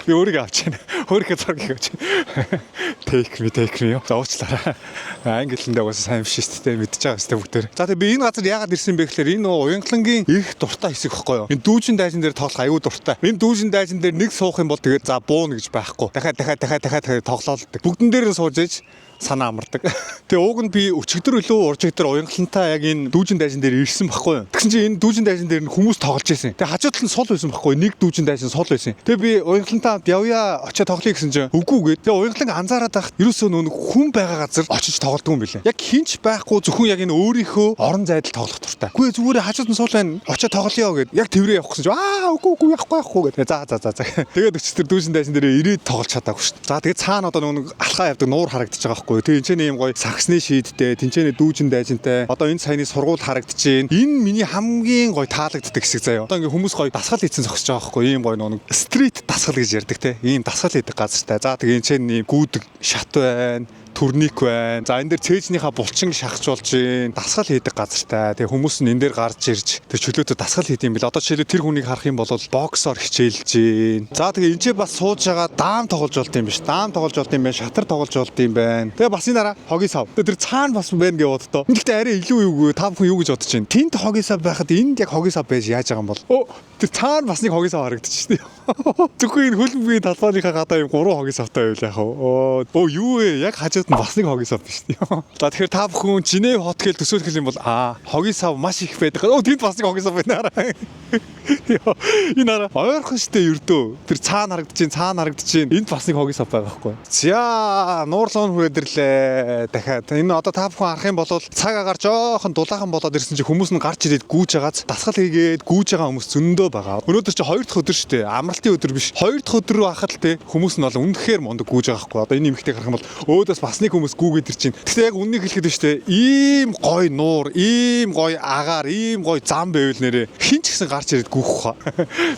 Би өөрийгөө авч байна. Өөрийнхөө зургийг авч байна. Take me, take me. За, уучлаарай. Англи хэлэндээ угаасаа сайн биш шүү дээ. Мэдчихэж байгаа шүү дээ бүгдээр. За, тэгээ би энэ газар яагаад ирсэн бэ гэхээр энэ нөгөө уянгалангийн их дуртай хэсэг байхгүй юу? Энэ дүүжин дайжин дээр тоглох аюу дуртай. Энэ дүүжин дайжин дээр нэг суух юм бол тэгээд за бууна гэж байхгүй. Дахиад, дахиад, дахиад, дахиад, дахиад тоглоолдог. Бүгдэн дээр нь сууж иж санаа амардаг. Тэгээ уг нь би өчигдөр илүү уржигдөр уянгалантай яг энэ дүүжин дайжин дээр ирсэн байхгүй юу? Тэгсэн чинь энэ дүүжин дайжин дээр нь хүмүүс тоглож байсан. Тэгээ хажуу тал нь сул байсан байхгүй юу? Нэг дүүжин дайжин сул байсан. Тэгээ би уянгалантай хамт явъя, очиж тоглоё гэсэн чинь үгүй гээд. Тэгээ уянгалан анзаараад байхад ерөөсөө нөө хүн байгаа газар очиж тоглодог юм билээ. Яг хинч байхгүй, зөвхөн яг энэ өөрийнхөө орон зайд л тоглох дуртай. Үгүй, зүгээр хажууд нь сул байна. Очиж тоглоё гэд. Яг тэврээ явах гэсэн чинь аа, үгүй, үгүй, явахгүй, явахгүй гэд. За за за за. Тэгээд өчигдөр дүүжин дайжин дээр ирээд тоглож чадаагүй шүү дээ. За, тэгээд цаана одоо нөгөө алхаа явдаг нуур харагдаж байгаа байхгүй юу? Тэгээ энэ ч ийм гоё сагсны шийдтэй, тэнцэнэ дүүжин дайжинтай. Одоо энэ саяны сургууль харагдаж байна. Энэ миний хамгийн гоё таалагддаг хэсэг заяа. Одоо ингээ хүмүүс гоё дасгал хийцэн зогсож байгаа байхгүй юу? Ийм гоё нөгөө street дасгал гэж ярьдаг те. Ийм дасгал хийдэг газартай. За, тэгээ энэ ч ийм гүйдэг шат байна, турник байна. За, энэ дээр цээжнийхаа булчин шахаж болж гин, дасгал хийдэг газартай. Тэгээ хүмүүс нь энэ дээр гарч ирж тэр чөлөөтэй дасгал хийдэг юм бэл. Одоо жишээлбэл тэр хүнийг харах юм бол боксоор хичээлж гин. За, тэгээ энэ ч бас сууж байгаа даам тоглож болд юм биш. Даам тоглож болд юм байна. Шатар тоглож болд юм байна. Тэгээ бас энэ араа хогийн сав. Тэгээ тэр цаана бас байна гэж боддоо. Гэхдээ арай илүү юугүй, та бүхэн юу гэж бодож байна? Тэнд хогийн сав байхад энд яг хогийн сав байж яаж байгаа юм бол? Өө, тэр цаана бас нэг хогийн сав харагдчих шээ. Зөвхөн энэ хөлбөмбөгийн талбайныхаа гадаа юм гурван хогийн савтай байвал яах вэ? Өө, юу вэ? Яг хажууд нь бас нэг хогийн сав биш үү? За, тэгэхээр та бүхэн Женев хот гэж төсөөлөх юм бол хогийн сав маш их байдаг. Өө, тэнд бас нэг хогийн сав байна хараа. Йоо, энэ хараа, ойрхон штэ ердөө. Тэр цаана харагдаж чинь, цаана харагдаж чинь. Энд бас нэг хогийн сав байгаа байхгүй. За, нуурлуун хүрээд ирлээ. Дахиад энэ одоо та бүхэн харах юм бол цаг агаар жоохон дулаахан болоод ирсэн чи хүмүүс нь гарч ирээд гүүж байгааз, дасгал хийгээд гүүж байгаа хүмүүс зөндөө байгаа. Өнөөдөр чи хоёр дахь өдөр штэ. Амралтын өдөр биш. Хоёр дахь өдөр рүү хахад л те хүмүүс нь бол үнэхээр мундаг гүүж байгаа байхгүй. Одоо энэ эмэгтэй харах юм бол өөдөөс бас нэг хүмүүс гүүгээд ир чинь. Гэхдээ яг үннийг хэлэхэд штэ, ийм гой нуур, ийм гой агаар, ийм гой зам байвал нэрээ хэн ч гэсэн гарч ирээд гүүх хаа.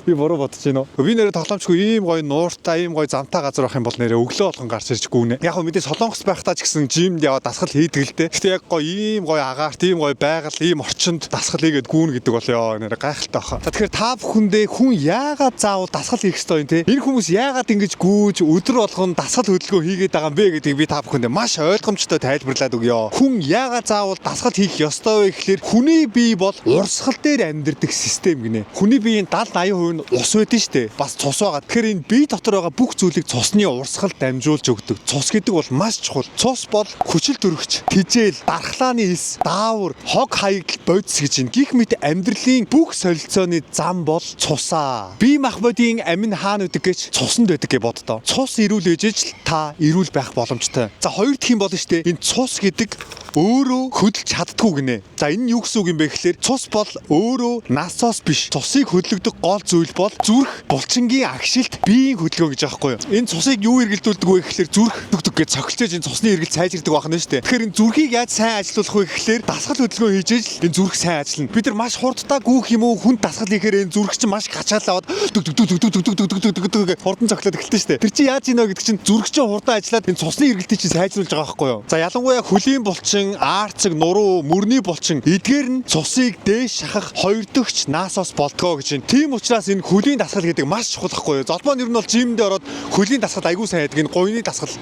Би буруу бодож байна уу? Би нэрээ тоглоомчгүй ийм гой нууртай, ийм гой замтай газар байх юм бол нэрээ өглөө болгон гарч ирж гүүнэ. Яг хөө мэдээ Солонгос байхдаа ч гэсэн gym д яваад дасгал хийдэг л дээ. Гэхдээ яг гой ийм гой агаарт, ийм гой байгаль, ийм орчинд дасгал хийгээд гүүнэ гэдэг бол ёо, нэрээ гайхалтай баха. За, тэгэхээр та бүхэндээ хүн яагаад заавал дасгал хийх ёстой юм те? Энэ хүмүүс яагаад ингэж гүүж өдөр болгон дасгал хөдөлгөөн хийгээд байгаа юм бэ гэдгийг би та бүхэндээ маш ойлгомжтой тайлбарлаад өгье. Хүн яагаад заавал дасгал хийх ёстой вэ гэхлээр хүний бие бол урсгал дээр амьдардаг систем гинэ. Хүний биеийн 70 80% нь ус байдсан шүү дээ. Бас цус байгаа. Тэгэхээр энэ бие дотор байгаа бүх зүйлийг цусны урсгал дамжуулж өгдөг. Цус гэдэг бол маш чухал. Цус бол хүчил төрөгч, тэжээл, дархлааны эс, даавар, хог хаягдал бодис гэж байна. Гэх мэт амьдралын бүх солилцооны зам бол цусаа. Бие махбодын амин хаана байдаг гэж, цусанд байдаг гэж боддоо. Цус эрүүл ээжэж л та эрүүл байх боломжтой. За, хоёр дахь юм болно шүү дээ. Энэ цус гэдэг өөрөө хөдөлж чаддгүй гинэ. За, энэ нь юу гэсэн үг юм бэ гэхлээр цус бол өөрөө насос биш. Цусыг хөдөлгөдөг гол зүйл бол зүрх булчингийн агшилт, биеийн хөдөлгөөн гэж аахгүй юу? Энэ цусыг юу эргэлдүүлдэг вэ гэхлээр зүрх дүг дүг гэж цохилж энэ цусны эргэлт сайжирдаг байх нь шүү дээ. Тэгэхээр энэ зүрхийг яаж сайн ажилуулах вэ гэхлээр дасгал хөдөлгөөн хийж ижил энэ зүрх сайн ажиллана. Бид нар маш хурдтай гүүх юм уу, хүн дасгал хийхээр энэ зүрх чинь маш гачаал аваад дүг дүг дүг дүг дүг дүг дүг дүг дүг дүг гэж хурдан цохилоод эхэлдэг шүү дээ. Тэр чинь яаж ийнэ гэдэг чинь зүрх чинь хурдан ажиллаад энэ цусны эргэлтийг чинь сайжруулж байгаа байхгүй юу? За, ялангуяа хөлийн булчин, аарцаг, нуруу, мөрний булчин эдгээр нь цусыг дээш шахах хоёр дөхч насос болдгоо гэж байна. Тийм учраас энэ хөлийн дасгал гэдэг маш чухал байхгүй юу? Золбоо нэр нь бол gym д ороод хөлийн дасгал айгүй сайн хийдэг. Энэ гуйны дасгал.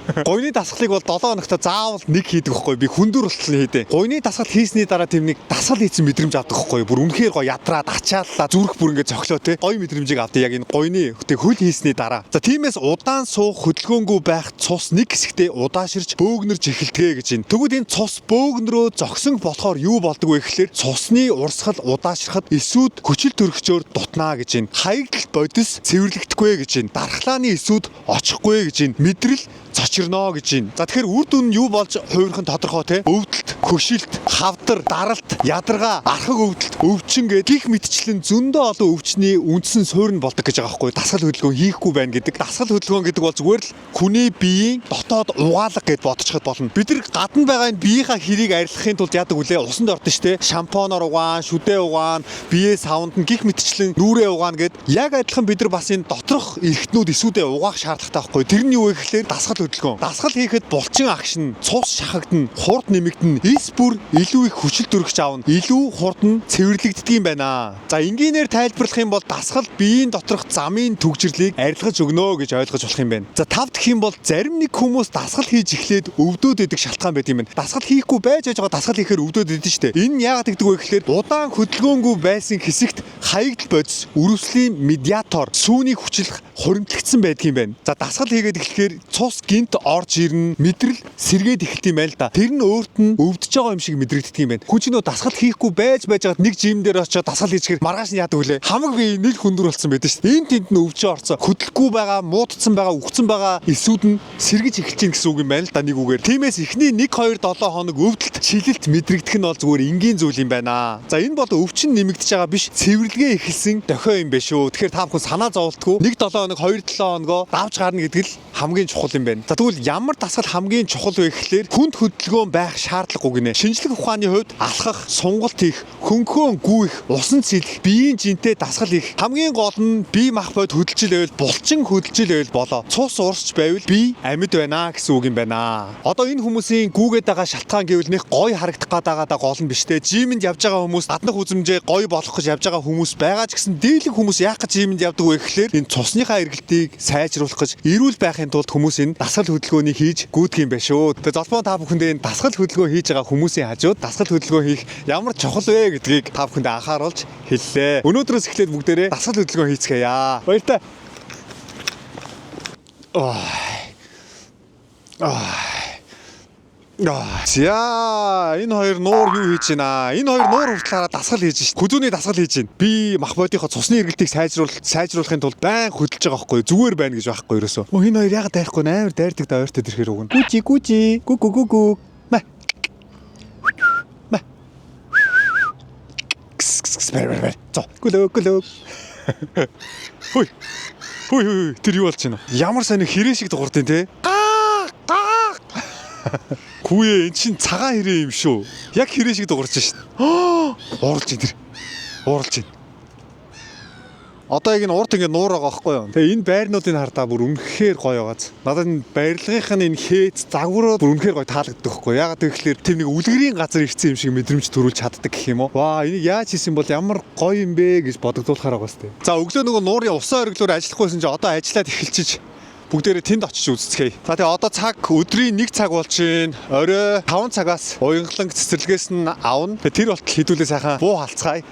Гуйны дасгалыг бол 7 хоногт заавал нэг хийдэг байхгүй, би хүндүр болтол хийдэ. Гуйны дасгал хийсний дараа тийм нэг дасгал хийсэн мэдрэмж авдаг байхгүй, бүр үнэхээр гоё ядраад ачааллаа, зүрх бүр ингээд цохлоо те. Гоё мэдрэмжийг авдаг яг энэ гуйны тэг хөл хийсний дараа. За, тиймээс удаан суух, хөдөлгөөнгүй байх цус нэг хэсэгтээ удааширч бөөгнөрч эхэлдэг гэж байна. Тэгвэл энэ цус бөөгнөрөө зогсон болохоор юу болдог вэ гэхлээр цусны урсгал удаашрахад эсүүд хүчил төрөгчөөр дутнаа гэж байна. Хаягдал бодис цэвэрлэгдэхгүй гэж байна. Дархлааны эсүүд очихгүй гэж байна. Мэдрэл цочирноо гэж байна. За, тэгэхээр үр дүн нь юу болж хувирах нь тодорхой те. Өвдөлт, хөшилт, хавдар, даралт, ядаргаа, архаг өвдөлт, өвчин гээд гих мэтчлэн зөндөө олон өвчний үндсэн суурь нь болдог гэж байгаа байхгүй. Дасгал хөдөлгөөн хийхгүй байна гэдэг. Дасгал хөдөлгөөн гэдэг бол зүгээр л хүний биеийн дотоод угаалга гэд бодчиход болно. Бид нар гадна байгаа энэ биеийнхаа хэрийг арилгахын тулд яадаг үлээ? Усанд ордон штэ. Шампуноор угаан, шүдээ угаан, бие савнд нь гих мэтчлэн нүрээ угаана гэд яг адилхан бид нар бас энэ доторх эрхтнүүд эсүүдээ угаах шаардлагатай байхгүй. Тэр нь юу вэ гэхлээр дасгал хөдөлгөөн. хөдөлгөөн. Дасгал хийхэд булчин агшин, цус шахагдана, хурд нэмэгдэнэ, эс бүр илүү их хүчил төрөгч авна, илүү хурдан цэвэрлэгддэг юм байна. За, энгийнээр тайлбарлах юм бол дасгал биеийн доторх замын түгжирлийг арилгаж өгнө гэж ойлгож болох юм байна. За, тав дахь юм бол зарим нэг хүмүүс дасгал хийж эхлээд өвдөөд идэг шалтгаан байдаг юм байна. Дасгал хийхгүй байж байж байгаа дасгал хийхээр өвдөөд идэв штэ. Энэ нь яагаад тэгдэг вэ гэхээр удаан хөдөлгөөнгүй байсан хэсэгт хаягдал бодис, үрэвслийн медиатор, сүүний хүчлэх хуримтлагдсан байдаг юм байна. За, дасгал хийгээд эхлэхээр цус гэнэт орж ирнэ, мэдрэл сэргээд эхэлдэг юм байна л да. Тэр нь өөрт нь өвдөж байгаа юм шиг мэдрэгддэг юм байна. Хүн чинь нөө дасгал хийхгүй байж байж байгаад нэг gym дээр очиод дасгал хийчихээр маргааш нь яадаг вүлээ? Хамаг бие нэг хүндүр болсон байдаг шүү дээ. Энэ тэнд нь өвчөө орцсон. Хөдлөхгүй байгаа, муудсан байгаа, үхсэн байгаа эсүүд нь сэргэж эхэлж чинь гэсэн үг юм байна л да нэг үгээр. Тиймээс эхний 1 2 7 хоног өвдөлт, чилэлт мэдрэгдэх нь бол зүгээр энгийн зүйл юм байна. За, энэ бол өвчин нэмэгдэж байгаа биш, цэвэрлэгээ эхэлсэн дохио юм байна шүү. Тэгэхээр та бүхэн санаа зоволтгүй 1 7 хоног, 2 7 хоногоо давж гарна гэдэг л хамгийн чухал юм байна. За, тэгвэл ямар дасгал хамгийн чухал вэ гэхлээр хүнд хөдөлгөөн байх шаардлагагүй гинэ. Шинжлэх ухааны хувьд алхах, сунгалт хийх, хөнгөхөн гүйх, усан цэлэх, биеийн жинтэй дасгал хийх. Хамгийн гол нь бие махбод хөдөлж байвал, булчин хөдөлж байвал болоо. Цус урсч байвал бие амьд байна гэсэн үг юм байна. Одоо энэ хүмүүсийн гүйгээд байгаа шалтгаан гэвэл нэг гоё харагдах гээд байгаа да гол нь биш те. Gym энд явж байгаа хүмүүс гаднах үзмжээ гоё болох гэж явж байгаа хүмүүс байгаа ч гэсэн дийлэнх хүмүүс яах гэж gym энд явдаг вэ гэхлээр энэ цусныхаа эргэлтийг сайжруулах гэж, эрүүл байхын тулд хүмүүс энэ дасгал хөдөлгөөнийг хийж гүйдэг юм байна шүү. Тэгээ золбоон та бүхэндээ энэ дасгал хөдөлгөөн хийж байгаа хүмүүсийн хажууд дасгал хөдөлгөөн хийх ямар чухал вэ гэдгийг та бүхэндээ анхааруулж хэллээ. Өнөөдрөөс эхлээд бүгдээрээ дасгал хөдөлгөөн хийцгээе. Баяртай. Ой. Ой. За, энэ хоёр нуур юу хийж байна? Энэ хоёр нуур хүртэл хараа дасгал хийж шít. Хүзүүний дасгал хийж байна. Би мах бодийнхоо цусны эргэлтийг сайжруулахын тулд байн хөдөлж байгаа байхгүй юу? Зүгээр байна гэж байхгүй ерөөсөө. Өө, энэ хоёр яагаад дайрахгүй, амар дайрдаг да ойртой ирэхээр уг нь. Гүжи гүжи гү гү гү гү. Мэ. Мэ. Кс кс кс, бэр бэр бэр. Зо. Гүлөө гүлөө. Хүй. Хүй хүй, тэр юу болж байна? Ямар сайн хэрээ шиг дуурдیں те. Гаа гаа. Хүүе, эн чин цагаан хэрээ юм шүү. Яг хэрээ шиг дуурч шин. Ууралж ин тэр. Ууралж ин. Одоо яг энэ урд ингэ нуур байгаа байхгүй юу? Тэгээ энэ байрнуудыг хардаа бүр үнэхээр гоё байгааз. Надад энэ барилгынх нь энэ хээц загварууд бүр үнэхээр гоё таалагддаг байхгүй юу? Яагаад гэвэл тийм нэг үлгэрийн газар ирсэн юм шиг мэдрэмж төрүүлж чаддаг гэх юм уу? Ваа, энийг яаж хийсэн бол ямар гоё юм бэ гэж бодогдуулахаар байгаа сте. За, өглөө нөгөө нуурын усан ориглоор ажиллахгүйсэн чи одоо ажиллаад эхэлчихэж бүгдээрээ тэнд очиж үзцгээе. За, тэгээ одоо цаг өдрийн 1 цаг болж байна. Орой 5 цагаас уянгалан цэцэрлэгээс нь авна. Тэгээ тэр болтол хэдүүлээ сайхан буу халцгаая.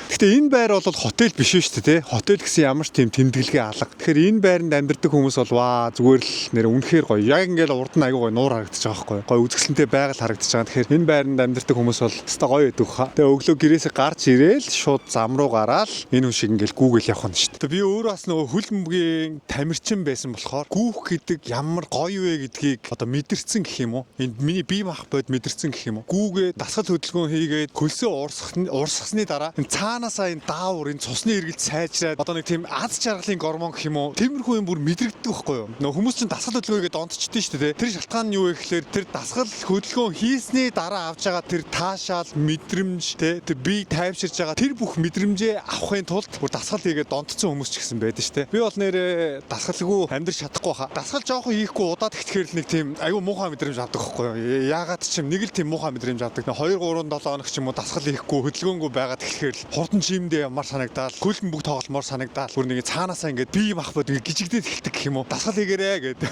Гэхдээ энэ байр бол хотел биш шүү дээ, тий. Хотел гэсэн ямар ч тийм тэмдэглэгээ алга. Тэгэхээр энэ байранд амьдардаг хүмүүс бол ваа, зүгээр л нэр үнэхээр гоё. Яг ингээл урд нь аягүй гоё нуур харагдаж байгаа байхгүй юу? Гоё үзэсгэлэнтэй байгаль харагдаж байгаа. Тэгэхээр энэ байранд амьдардаг хүмүүс бол өстой гоё байдаг хаа. Тэгээ өглөө гэрээсээ гарч ирээл шууд зам руу гараал энэ хүн шиг ингээл гүйгээл явах нь шүү дээ. Би өөрөө бас нөгөө хөл бөмбөгийн тамирчин байсан болохоор гүйх гэдэг ямар гоё вэ гэдгийг одоо мэдэрсэн гэх юм уу? Энэ миний бие мах бод мэдэрсэн гэх юм уу? Гүүгээ дасгал хөдөлгөөн хийгээд хөлсөө урсгасны дараа энэ цаанаасаа энэ даавар, энэ цусны эргэлт сайжраад одоо нэг тийм аз жаргалын гормон гэх юм уу? Тиймэрхүү юм бүр мэдрэгддэг байхгүй юу? Нөгөө хүмүүс чинь дасгал хөдөлгөөн хийгээд донтчихдээ шүү дээ. Тэр шалтгаан нь юу вэ гэхээр тэр дасгал хөдөлгөөн хийсний дараа авч байгаа тэр таашаал, мэдрэмж те, тэр бие тайвширж байгаа тэр бүх мэдрэмжээ авахын тулд бүр дасгал хийгээд донтцсон хүмүүс ч гэсэн байдаг шүү дээ. Би бол нэрээ дасгалгүй амьдрч чадахгүй хаа. Дасгал жоохон хийхгүй удаад ихтгэхээр л нэг тийм аюу муухай мэдрэмж авдаг байхгүй юу? Яагаад ч юм нэг л тийм муухай мэдрэмж авдаг. 2 3 7 хоног ч юм уу дасгал хийхгүй хөдөлгөөнгүй байгаад эхлэхээр л хурдан gym дээ явмаар санагдаал, хөл бөмбөг тогломоор санагдаал. Бүр нэг цаанаасаа ингээд бие мах бод ингээд гижигдээд эхэлдэг гэх юм уу? Дасгал хийгээрэй гэдэг.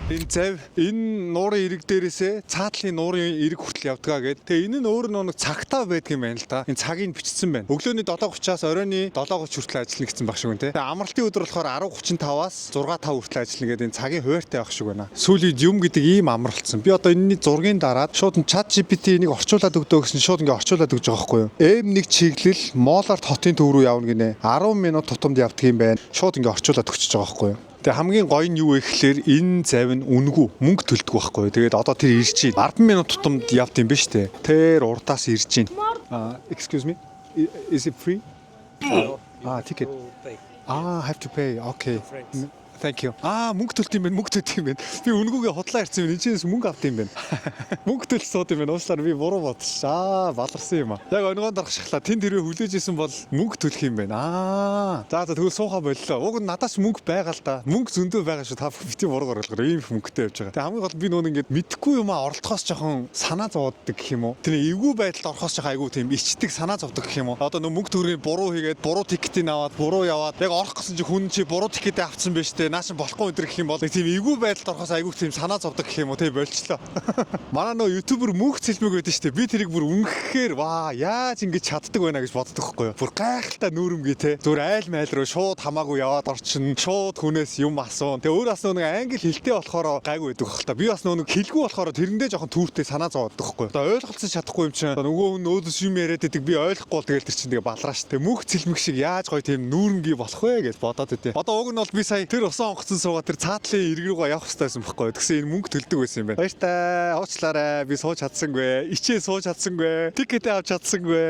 Энэ зав, энэ нуурын эрэг дээрээсээ цаатлын нуурын эрэг хүртэл явдгаа гээд. Тэгээ энэ нь өөр нэг цагтаа байдаг юм байна л да. Энэ цагийг бичсэн байна. Өглөөний 7:30-аас оройн 7:30 хүртэл ажиллана гэсэн баг шиг байна те. Тэгээ амралтын өдөр болохоор 10:35-аас 6:05 хүртэл ажиллана гэдэг энэ цагийн хуваартай байх шиг байна. Сүүлийн юм гэдэг ийм амар болсон. Би одоо энэний зургийн дараад шууд Chat GPT энийг орчуулад өгдөө гэсэн, шууд ингээ орчуулад өгч байгаа байхгүй юу? M1 чиглэл Моларт хотын төв рүү явна гинэ. 10 минут тутамд явдаг юм байна. Шууд ингээ орчуулад өгчөж байгаа байхгүй юу? Тэгээ хамгийн гоё нь юу вэ гэхлээр энэ зав нь үнэгүй, мөнгө төлдөг байхгүй. Тэгээд одоо тэр ирж чинь 10 минут тутамд явд юм ба штэ. Тэр урдаас ирж чинь. Аа, excuse me. Is it free? Ah, ticket. To pay. Ah, have to pay. Okay. Friends. Thank you. Аа, мөнгө төлт юм байна. Мөнгө төлт юм байна. Би үнгүүгээ худлаа ярьсан юм. Энд чинээс мөнгө авт юм байна. Мөнгө төлж сууд юм байна. Уучлаарай, би буруу бодсон. Аа, баларсан юм аа. Яг онигоон дарах шахлаа. Тэнд хэрвээ хүлээж исэн бол мөнгө төлөх юм байна. Аа. За за, тэгвэл суухаа боллоо. Уг нь надаас мөнгө байгаа л да. Мөнгө зөндөө байгаа шүү. Та бити буруу оруулгаар ийм их мөнгөтэй явж байгаа. Тэгээ хамгийн гол би нүүн ингээд мэдхгүй юм аа оролдохоос жоохон санаа зовооддаг гэх юм уу. Тэр эвгүй байдалд орохоос жоохон айгүй тийм ичдэг, санаа зовдөг гэх юм уу. Одоо нөө мөнгө төгрөгийн буруу хийгээд, буруу ticket ийг аваад, буруу яваад, яг орох гэсэн чи хүн чи буруу ticket ээ авцсан байж тээ. Наа чин болохгүй өдр гэх юм бол нэг тийм эвгүй байдалд орохоос айгүй тийм санаа зовдөг гэх юм уу. Тэг болчлоо. Манай нөө YouTuber мөнх цэлмэг байдаг шүү дээ. Би тэрийг бүр үнэхээр ваа, яаж ингэж чаддаг байна гэж боддог байхгүй юу. Бүр гайхалтай нүүрэмгий те. Зүгээр айл майл руу шууд хамаагүй яваад орчин. Шууд хүнээс юм асуун. Тэгээ өөр бас нэг англи хэлтэй болохоор гайгүй байдаг хэл та. Би бас нэг хэлгүй болохоор тэрэндээ жоохон түүртэй санаа зовоод байхгүй юу. Одоо ойлголцож чадахгүй юм чинь. Одоо нөгөө хүн өөдөөс юм яриад байдаг, би ойлгохгүй бол тэгэл тэр чинь тэгээ балраа ш. Тэгээ мөнх цэлмэг шиг яаж гоё тийм нүүрэмгий болох вэ гэж бодоод өгдөө. Одоо уг нь бол би сая тэр усан онгоцон суугаад тэр цаатлын эрг рүүгээ явах хэрэгтэй байсан байхгүй юу. Тэгсэн энэ мөнгө төлдөг байсан юм байна. Баяртай. Уучлаарай. Би сууж чадсангүй. Ичээ сууж чадсангүй. Ticket ээ авч чадсангүй.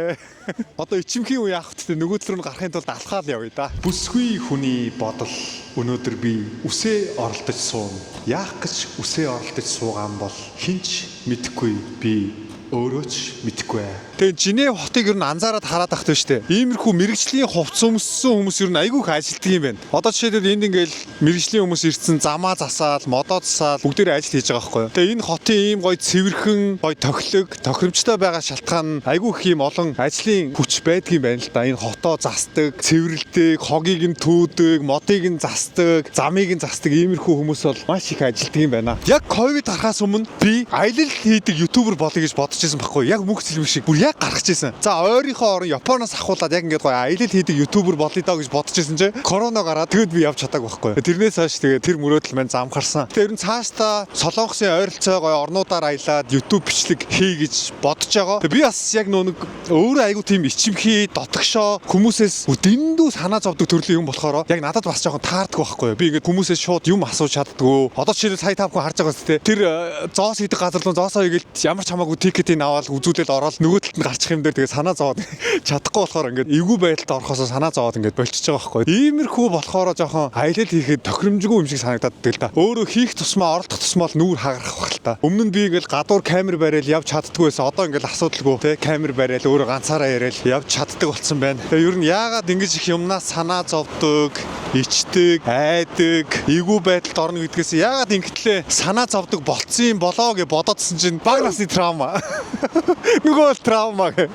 Одоо ичимхийн үе авах гэдэг нөгөө тал руу гарахын тулд алхаал явъя да. Бүсгүй хүний бодол. Өнөөдөр би үсээ оролдож сууна. Яах гэж үсээ оролдож суугаан бол хинч мэдэхгүй, би өөрөө ч мэдэхгүй. Тэгээ Женев хотыг ер нь анзаараад хараад ахт байна штэ. Иймэрхүү мэргэжлийн хувцас өмссөн хүмүүс ер нь айгүй их ажилтдаг юм байна. Одоо жишээлбэл энд ингээл мэргэжлийн хүмүүс ирсэн, замаа засаал, модоо засаал бүгдээрээ ажил хийж байгаа байхгүй юу. Тэгээ энэ хотын ийм гоё цэвэрхэн, гоё тохилог, тохиромжтой байгаа шалтгаан нь айгүй их ийм олон ажлын хүч байдгийн байна л да. Энэ хотоо застдаг, цэвэрлдэг, хогийг нь түүдэг, модыг нь застдаг, замыг нь застдаг иймэрхүү хүмүүс бол маш их ажилтдаг юм байна. Яг ковид гарахаас өмнө би аялал хийдэг YouTuber болъё гэж бодож байсан байхгүй юу? Яг мөнх цэлмэг шиг бүр яг гаргаж ирсэн. За, ойрынхоо орон Японоос ахуулаад яг ингээд гоё аялал хийдэг YouTuber болъё доо гэж бодож ирсэн чинь корона гараад тэгэд би явж чадаагүй байхгүй юу? Тэрнээс хойш тэгээ тэр мөрөөдөл маань замхарсан. Тэгээ ер нь цаашдаа Солонгосын ойролцоо гоё орнуудаар аялаад YouTube бичлэг хий гэж бодож байгаа. Тэгээ би бас яг нөө нэг өөрөө айгу тийм ичимхий, дотгошоо хүмүүсээс дэндүү санаа зовдөг төрлийн юм болохоор яг надад бас жоохон таардаг байхгүй юу? Би ингээд хүмүүсээс шууд юм асууж чаддгүй. Одоо жишээлбэл сая та бүхэн харж байгаа үстэй. Тэр зоос хийдэг газар руу зоосоо хийгээл ямар ч хамаагүй ticket ийг аваад үзүүлэл ороод нөгөө талд нь гарчих юм дээр тэгээ санаа зовоод чадахгүй болохоор ингээд эвгүй байдалд орохоос санаа зовоод ингээд болчихж байгаа байхгүй юу? Иймэрхүү болохоор жоохон аялал хийхэд тохиромжгүй юм шиг санагдаад байдаг л да. Өөрөө хийх тусмаа, оролдох тусмаа л нүүр хагарах байх л та. Өмнө нь би ингээд гадуур камер барайл явж чаддгүй байсан. Одоо ингээд асуудалгүй те, камер барайл өөрөө ганцаараа яриад явж чаддаг болсон байна. Тэгээ ер нь яагаад ингэж их юмнаас санаа зовдөг, ичдэг, айдаг, эвгүй байдалд орно гэдгээс яагаад ингэтлээ санаа зовдөг болцсон юм болоо гэж бодоодсэн чинь бага насны trauma. Нөгөө бол trauma гэ.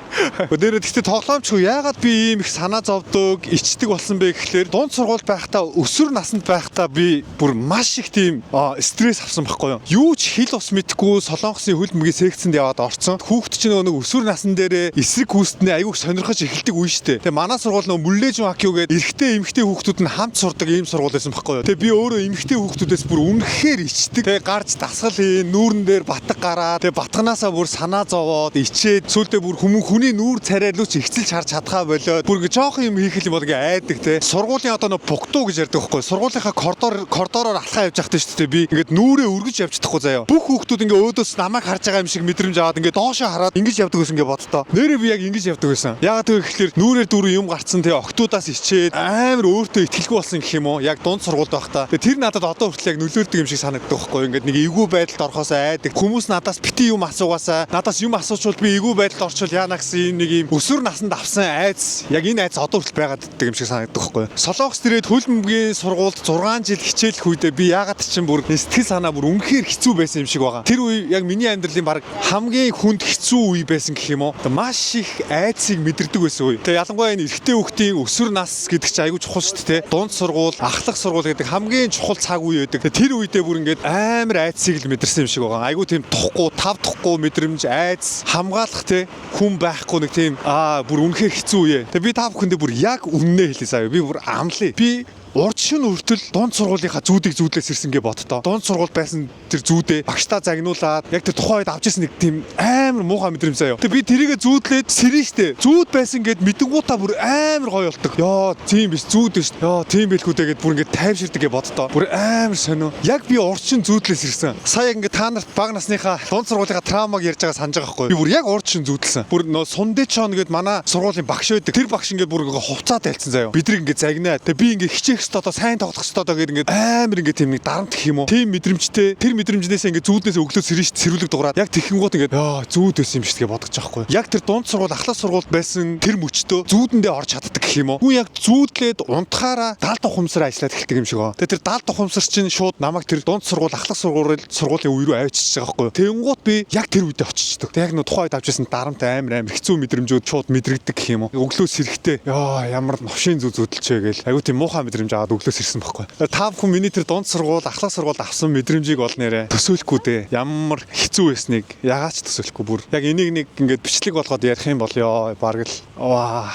Өнөөдөр гэхдээ тоглоомчгүй яагаад би ийм их санаа зовдөг, ичдэг болсон бэ гэхлээр дунд сургууль байхдаа, өсвөр наснд байхдаа би бүр маш их тийм стресс авсан байхгүй юу? Юу ч хэл ус мэдхгүй Солонгосын хөл бөмбөгийн секцэнд яваад орцсон. Хүүхэд чинь нөгөө нэг өсвөр насн дээрээ эсрэг гүйцэтнээ айгүйх сонирхож эхэлдэг үе штэ. Тэгээ манай сургууль нөгөө Мүллэжүн гэдэг эрэгтэй эмэгтэй хүүхдүүд нь хамт сурдаг ийм сургууль байсан байхгүй юу? Тэгээ би өөрөө эмэгтэй хүүхдүүдээс бүр үнэхээр ичдэг. Тэгээ гарч дасгал хийн, нүүрэн дээр батг гараа. Тэгээ батганаасаа бүр санаа зовоод ичээд сүулдэ бүр хүмүүн хүний нүүр царай руу ч ихцэлж харж чадхаа болоод бүр ингээ жоохон юм хийх юм бол ингээ айдаг те. Сургуулийн одоо нөгөө 복дуу гэж ярьдаг байхгүй юу? Сургуулийнхаа коридороор алхаа явж байхдаа шүү дээ, би ингээд нүүрээ өргөж явж чадахгүй заяа. Бүх хүүхдүүд ингээ өөдөөс намайг харж байгаа юм шиг мэдрэмж аваад ингээ доошоо хараад ингэж явдаг байсан ингээ боддоо. Нэрээ би яг ингэж явдаг байсан. Яагаад гэвэл гэхэлэр нүүрээр дүүрэн юм гарцсан те, октоудаас ичээд амар өөртөө итгэлгүй болсон гэх юм уу? Яг дунд сургуульд байхдаа. Тэгээ тэр надад одоо хүртэл яг нөлөөлдөг юм шиг санагддаг байхгүй юу? Ингээд нэг эвгүй байдалд орохоос айдаг. Хүмүүс надаас бити юм асуугаасаа, надаас юм асуучвал би эвгүй байдалд орчвол яана гэсэн нэг юм өсвөр наснд авсан айдас, яг энэ айдас одоо хүртэл байгаад байдаг юм шиг санагддаг байхгүй юу? Солонгос дээрээ хөл бөмбөгийн сургуульд 6 жил хичээлэх үедээ би яагаад ч юм бүр сэтгэл санаа бүр үнэхээр хэцүү байсан юм шиг байгаа. Тэр үе яг миний амьдралын баг хамгийн хүнд хэцүү үе байсан гэх юм уу? Маш их айдсыг мэдэрдэг байсан үе. Тэгээ ялангуяа энэ эрэгтэй хүүхдийн өсвөр нас гэдэг чинь айгүй чухал шүү дээ. Дунд сургууль, ахлах сургууль гэдэг хамгийн чухал цаг үе байдаг. Тэр үедээ бүр ингээд амар айдсыг л мэдэрсэн юм шиг байгаа. Айгүй тийм тухгүй, тав тухгүй мэдрэмж, айдас, хамгаалах те хүн байхгүй нэг тийм бүр үнэхээр хэцүү үе. Тэгээ би та бүхэндээ бүр яг үннээ хэлье заяа. Би бүр амлая. Би урд шин хүртэл дунд сургуулийнхаа зүүдийг зүүдлээс ирсэн гэ боддоо. Дунд сургууль байсан тэр зүүдээ багштаа загнуулаад яг тэр тухайн үед авч ирсэн нэг тийм амар муухай мэдрэмж заяа. Тэгээ би тэрийгэ зүүдлээд сэрэн штэ. Зүүд байсан гэд мэдэнгуудаа бүр амар гоё болдог. Йоо, тийм биш, зүүд биш. Йоо, тийм байлгүй дээ гэд бүр ингээд тайвширдаг гэ боддоо. Бүр амар сонио. Яг би урд шин зүүдлээс ирсэн. Сая ингээд та нарт бага насныхаа дунд сургуулийнхаа trauma г ярьж байгаа санаж байгаа байхгүй. Би бүр яг урд шин зүүдэлсэн. Бүр нөө Сундэчон гэд манай сургуулийн багш байдаг. Тэр багш ингээд бүр ингээд хувцаа тайлцсан заяа. Бидрийг ингээд загнаад. Тэгээ би ингээд хичээх ёстой одоо сайн тоглох хэрэгтэй доо гэдэг ингээд амар ингээд тийм нэг дарамт гэх юм уу. Тийм мэдрэмжтэй, тэр мэдрэмжнээсээ ингээд зүүднээсээ өглөө сэрэн сэрүүлэг дуурайд яг тэгхэн гут ингээд яа, зүүд байсан юм шиг гэж бодож байгаа хгүй. Яг тэр дунд сургууль, ахлах сургуульд байсан тэр мөчтөө зүүдэндээ орж чаддаг гэх юм уу. Хүн яг зүүдлээд унтахаараа даалт ухамсар ажиллаад эхэлдэг юм шиг аа. Тэгээ тэр даалт ухамсар чинь шууд намайг тэр дунд сургууль, ахлах сургуулийн үе рүү авчиж байгаа хгүй. Тэнгуут би яг тэр үедээ очичдөг. Тэг яг нөө тухайн үед авч ирсэн дарамт, амар амар хэцүү мэдрэмжүүд шууд мэдрэгдэг гэх юм уу. Өглөө сэрэхдээ яа, ямар новшийн зүү зүүдэлчээ гээл айгуу тийм муухай мэдрэмж аваад өглөө сэрсэн байхгүй. Та бүхэн миний тэр дунд сургууль, ахлах сургуульд авсан мэдрэмжийг бол нэрээ төсөөлөхгүй дээ. Ямар хэцүү байсныг ягаад ч төсөөлөхгүй бүр. Яг энийг нэг ингээд бичлэг болгоод ярих юм бол ёо, бараг л ваа.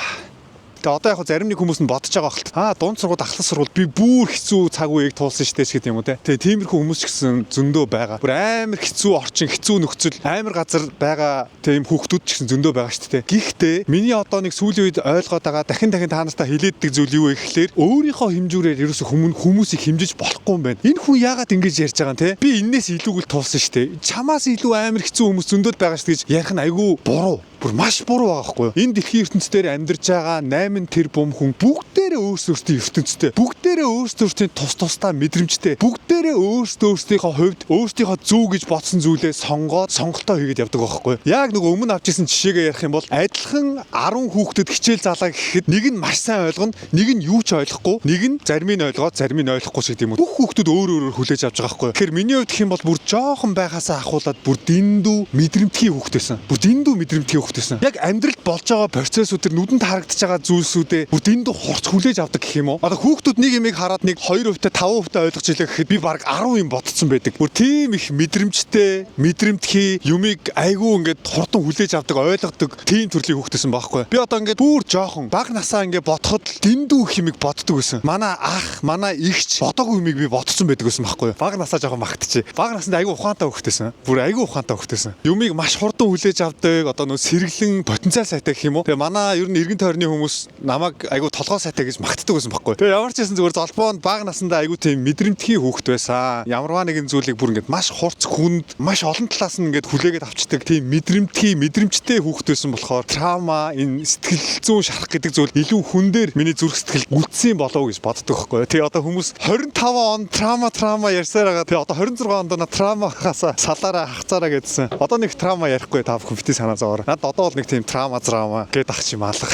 Тэгээ одоо яг зарим нэг хүмүүс нь бодож байгаа хальт. Аа, дунд сургууль, ахлах сургууль би бүр хэцүү цаг үеийг туулсан штэ ч гэдэг юм уу те. Тэгээ тиймэрхүү хүмүүс ч гэсэн зөндөө байгаа. Бүр амар хэцүү орчин, хэцүү нөхцөл, амар газар байгаа тийм хүүхдүүд ч гэсэн зөндөө байгаа штэ те. Гэхдээ миний одоо нэг сүүлийн үед ойлгоод байгаа, дахин дахин та нартай хэлээддэг зүйл юу вэ гэхлээр өөрийнхөө хэмжүүрээр ерөөсө хүмүүсийг хэмжиж болохгүй юм байна. Энэ хүн яагаад ингэж ярьж байгаа юм те? Би энээс илүүг л туулсан штэ. Чамаас илүү амар хэцүү хүмүүс зөндөл байгаа штэ гэж ярих нь айгүй буруу, бүр маш буруу байгаа байхгүй юу? Энэ дэлхийн ертөнц дээр амьдарч байгаа 8 тэрбум хүн бүгдээрээ өөрсдөө өөрсдийн ертөнцтэй. Бүгдээрээ өөрсдөө өөрсдийн тус тусдаа мэдрэмжтэй. Бүгдээрээ өөрсдөө өөрсдийнхөө хувьд өөрсдийнхөө зөв гэж бодсон зүйлээ сонгоод сонголтоо хийгээд явдаг байхгүй юу? Яг нөгөө өмнө авч ирсэн жишээгээ ярих юм бол адилхан 10 хүүхдэд хичээл заалаа гэхэд нэг нь маш сайн ойлгоно, нэг нь юу ч ойлгохгүй, нэг нь зарим нь ойлгоод, зарим нь ойлгохгүй шиг тийм үү? Бүх хүүхдүүд өөр өөрөөр хүлээж авч байгаа байхгүй юу? Тэгэхээр миний хувьд гэх юм бол бүр жоохон байхасаа ахуулаад бүр дэндүү мэдрэмтгий хүүхэд байсан. Бүр дэндүү мэдрэмтгий хүүхэд байсан. Яг амьдралд болж байгаа процессүүд, тэр нүдэнд харагдаж байгаа зүйлсүүдээ бүр дэндүү хурц хүлээж авдаг гэх юм уу? Одоо хүүхдүүд нэг юмыг хараад нэг 2%, 5% ойлгож илээ гэхэд би баг 10 юм бодсон байдаг. Бүр тийм их мэдрэмжтэй, мэдрэмтгий, юмыг айгүй ингээд хурдан хүлээж авдаг, ойлгодог тийм төрлийн хүүхдсэн байхгүй. Би одоо ингээд бүр жоохон бага насаа ингээд бодоход л дэндүү их юмыг боддог байсан. Манай ах, манай эгч бодоогүй юмыг би бодсон байдаг байсан байхгүй. Бага насаа жоохон магтчих. Бага насанд айгүй ухаантай хүүхдсэн. Бүр айгүй ухаантай хүүхдсэн. Юмыг маш хурдан хүлээж авдаг, одоо нөө сэргэлэн потенциал сайтай гэх юм уу. Тэгээ манай ер нь эргэн тойрны хүмүүс намайг айгүй толгой сайтай гэж магтдаг байсан байхгүй. Тэгээ ямар ч байсан зүгээр золбоонд бага насандаа айгүй тийм мэдрэмтгий хүүхэд байсан. Ямарваа нэгэн зүйлийг бүр ингээд маш хурц хүнд, маш олон талаас нь ингээд хүлээгээд авчдаг тийм мэдрэмтгий, мэдрэмжтэй хүүхэд байсан болохоор trauma, энэ сэтгэл зүйн шарах гэдэг зүйл илүү хүн дээр миний зүрх сэтгэл үлдсэн болов уу гэж боддог байхгүй. Тэгээ одоо хүмүүс 25 он trauma, trauma ярьсаар байгаа. Тэгээ одоо 26 онд на trauma гаас салаараа, хахацаараа гэдсэн. Одоо нэг trauma ярихгүй, та бүхэн бити санаа зовоор. Надад одоо бол нэг тийм trauma зрама гээд ах чим алга.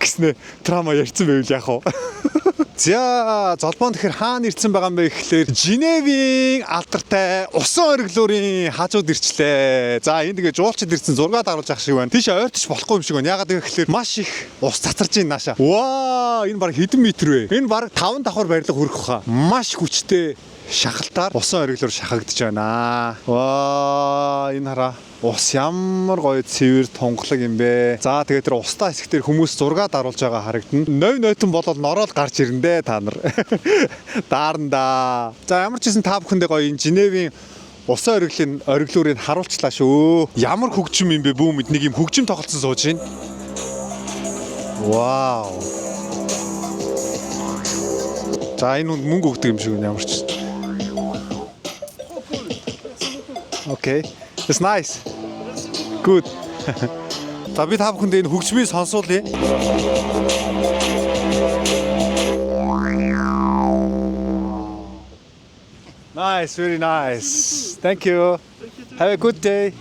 Гэснэ trauma ярьсан байвал яах вэ? За, золбоон тэгэхээр хаана ирсэн байгаа юм бэ гэхлээр Женевийн алдартай усан ориглуурын хажууд ирчлээ. За, энд тэгээ жуулчид ирсэн, зураг даруулж авах шиг байна. Тийш ойртож болохгүй юм шиг байна. Яагаад гэхээр маш их ус цацарж байна нааша. Ваа, энэ баг хэдэн метр вэ? Энэ баг 5 давхар барилга хүрэх хаа. Маш хүчтэй шахалтаар усан ориглоор шахагдж байна. Ваа, энэ хараа. Ус ямар гоё цэвэр тунгалаг юм бэ. За, тэгээд тэр устай хэсэг дээр хүмүүс зураг даруулж байгаа харагдана. Нов нойтон болол нороод гарч ирэндээ та нар. Даарна да. За, ямар ч гэсэн та бүхэндээ гоё энэ Женевийн усан ориглын ориглуурыг харуулчлаа шүү. Ямар хөгжим юм бэ, бүү мэд, нэг юм хөгжим тоглолцсон сууж байна. Вау. За, энэ хүнд мөнгө өгдөг юм шиг байна ямар ч. Okay. It's nice. Good. За, би та бүхэнд энэ хөгжмийг сонсуулъя. Nice, very nice. Thank you. Have a good day.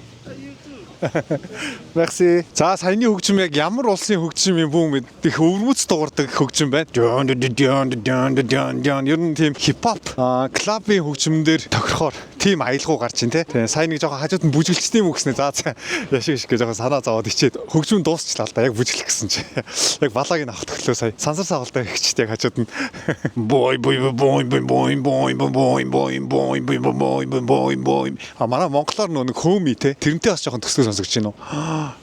Merci. За, саяны хөгжим яг ямар улсын хөгжим юм бүү мэд, их өвөрмөц дуурдаг хөгжим байна. Дөн дөн дөн дөн дөн дөн. Ер нь тийм хипхоп, club ын хөгжим дээр тохирохоор тийм аялгау гарч ин тэ. Тэгээ сая нэг жоохон хажууд нь бүжиглчтэй юм уу гэснэ. За, яшиг шиг жоохон санаа зовоод ичээд хөгжим дуусчлаа л да. Яг бүжиглэх гэсэн чи. Яг балааг нь авах төглөө сая. Сансар савалдаа ихчтэй яг хажууд нь бой бой бой бой бой бой бой бой бой бой бой бой бой бой. А манай монголоор нөө нэг хөөми те. Тэрнтэй бас жоохон төстэй сонсогдож байна уу?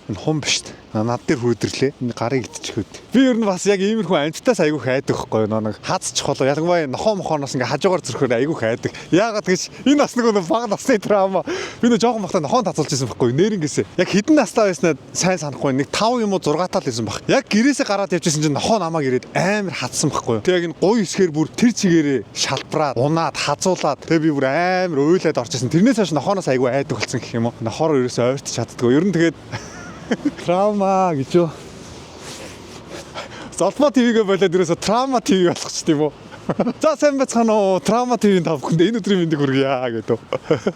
Энэ хум биш үү? Над дээр хүйдэрлээ. Энэ гарыг идчихүүд. Би ер нь бас яг иймэрхүү амьтдаас айгүй хайдаг хгүй юу? Нэг хаз чухал. Ялангуяа нохоо мохооноос ингээ хажуугаар зөрөхөөр айгүй хайдаг. Яагаад гэж энэ бас нэг бага насны trauma. Би нэг жоохон бахта нохоон татуулж ирсэн байхгүй юу? Нэрнгээсээ. Яг хэдэн настай байснаа сайн санахгүй. Нэг 5 юм уу 6 тал байсан баг. Яг гэрээсээ гараад явжсэн чинь нохоо намайг ирээд амар хатсан байхгүй юу? Тэг яг энэ гуй хэсгээр бүр тэр чигээрээ шалбраад, унаад, хазуулаад тэг би бүр амар уйлаад орж ирсэн. Тэрнээс хойш нохооноос айгүй айдаг болсон гэх юм уу? Нохоор ерөөсөө ойртож чаддгүй. Ер нь тэгээд trauma гэж юу? Золбоо TV-гээ болоод ерөөсө trauma TV болгоч тийм үү? За, сайн байцгаана уу? Трама ТV-ийн та бүхэнд энэ өдрийн мэндийг хүргье гэдэг.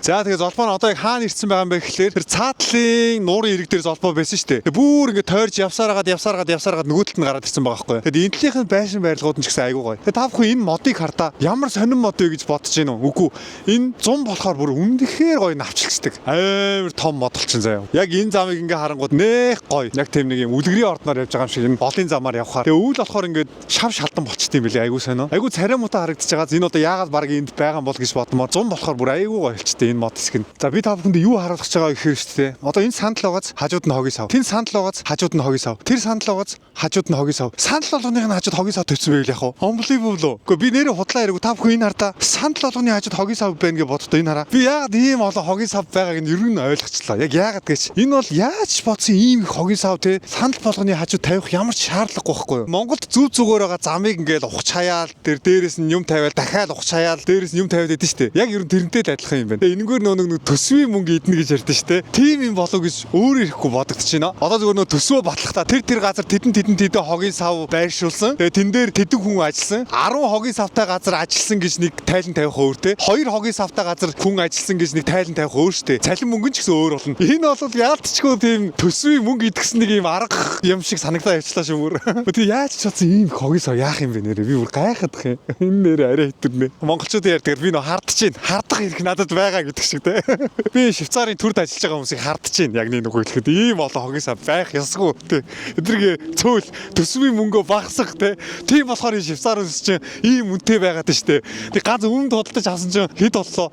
За, тэгээ Золбоо нь одоо яг хаана ирсэн байгаа юм бэ гэхлээр тэр цаатлын нуурын ирэг дээр Золбоо байсан шүү дээ. Тэгээ бүр ингээд тойрж явсараагаад, явсараагаад, явсараагаад нөгөө талд нь гараад ирсэн байгаа байхгүй. Тэгээд энэ талынх нь байшин барилгууд нь ч гэсэн айгүй гоё. Тэгээ та бүхэн энэ модыг хардаа ямар сонин мод вэ гэж бодож гин үү? Үгүй. Энэ зун болохоор бүр үнэхээр гоё навчилчдаг. Амар том мод болчин заяа. Яг энэ замыг ингээ харангууд нэх гоё. Яг тийм нэг юм үлгэрийн ордноор явж байгаа юм шиг энэ голын замаар явхаар. Тэгээ өвөл болохоор ингээд шав шалдан болчт юм билээ. Айгүй сонио. Айгүй царай муутай харагдаж байгаа. Энэ одоо яагаад баг энд байгаа юм бол гэж бодмоор зун болохоор бүр айгүй гоё болчтой энэ мод хэсэг нь. За, би та бүхэнд юу харуулах гэж байгаа гэхээр шүү дээ. Одоо энэ сандал байгааз хажууд нь хогийн сав. Тэн сандал байгааз хажууд нь хогийн сав. Тэр сандал байгааз хажууд нь хогийн сав. Сандал болгоных нь хажууд хогийн сав тавьсан байвал яах вэ? Unbelievable. Гэхдээ би нэрээ худлаа яриаг, та бүхэн энэ хардаа сандал болгоны хажууд хогийн сав байна гэж боддоо энэ хараа. Би яагаад ийм олон хогийн сав байгааг нь ер нь ойлгочлаа. Яг яагаад гэж. Энэ бол яаж бодсон ийм их хогийн сав те сандал болгоны хажууд тавих ямар ч шаардлагагүй байхгүй юу? Монголд зүв зүгээр байгаа замыг ингээл ухаж хаяал, тэр дээрээс нь юм тавиал, дахиад ухаж хаяал, дээрээс нь юм тавиад идэв штэ. Яг ер нь тэрнтэй л адилхан юм байна. Тэгээ энэгээр нөө нэг төсвийн мөнгө идэнэ гэж ярьдэн штэ. Тийм юм болов гэж өөр ирэхгүй бодогдож байна. Одоо зүгээр нөө төсвөө батлахдаа тэр тэр газар тэдэн тэдэн тэдэн хогийн сав байршуулсан. Тэгээ тэн дээр тэдэн хүн ажилласан. 10 хогийн савтай газар ажилласан гэж нэг тайлан тавих өөр те. 2 хогийн савтай газар хүн ажилласан гэж нэг тайлан тавих өөр штэ. Цалин мөнгө нь ч гэсэн өөр болно. Энэ бол яалтчгүй тийм төсвийн мөнгө идэгсэн нэг юм арга юм шиг санагдаа явчлаа шүү бүр. Тэгээ яаж ч бодсон ийм хогийн сав яах юм бэ нэрээ. Би бүр гайхах юм. Энэ нэрээ арай хитэрнэ. Монголчууд ярьдгаар би нөө хардж чинь. Хардах хэрэг надад байгаа гэдэг шиг те. Би Швейцарын төрд ажиллаж байгаа хүмүүсийг хардж чинь. Яг нэг үг хэлэхэд ийм олон хогийн сав байх ёсгүй те. Эднийг цөөл төсвийн мөнгөө багасгах те. Тийм болохоор энэ Швейцар улс чинь ийм үнэтэй байгаад нь штэ. Тэг ганц өмнөд худалдаж авсан чинь хэд боллоо?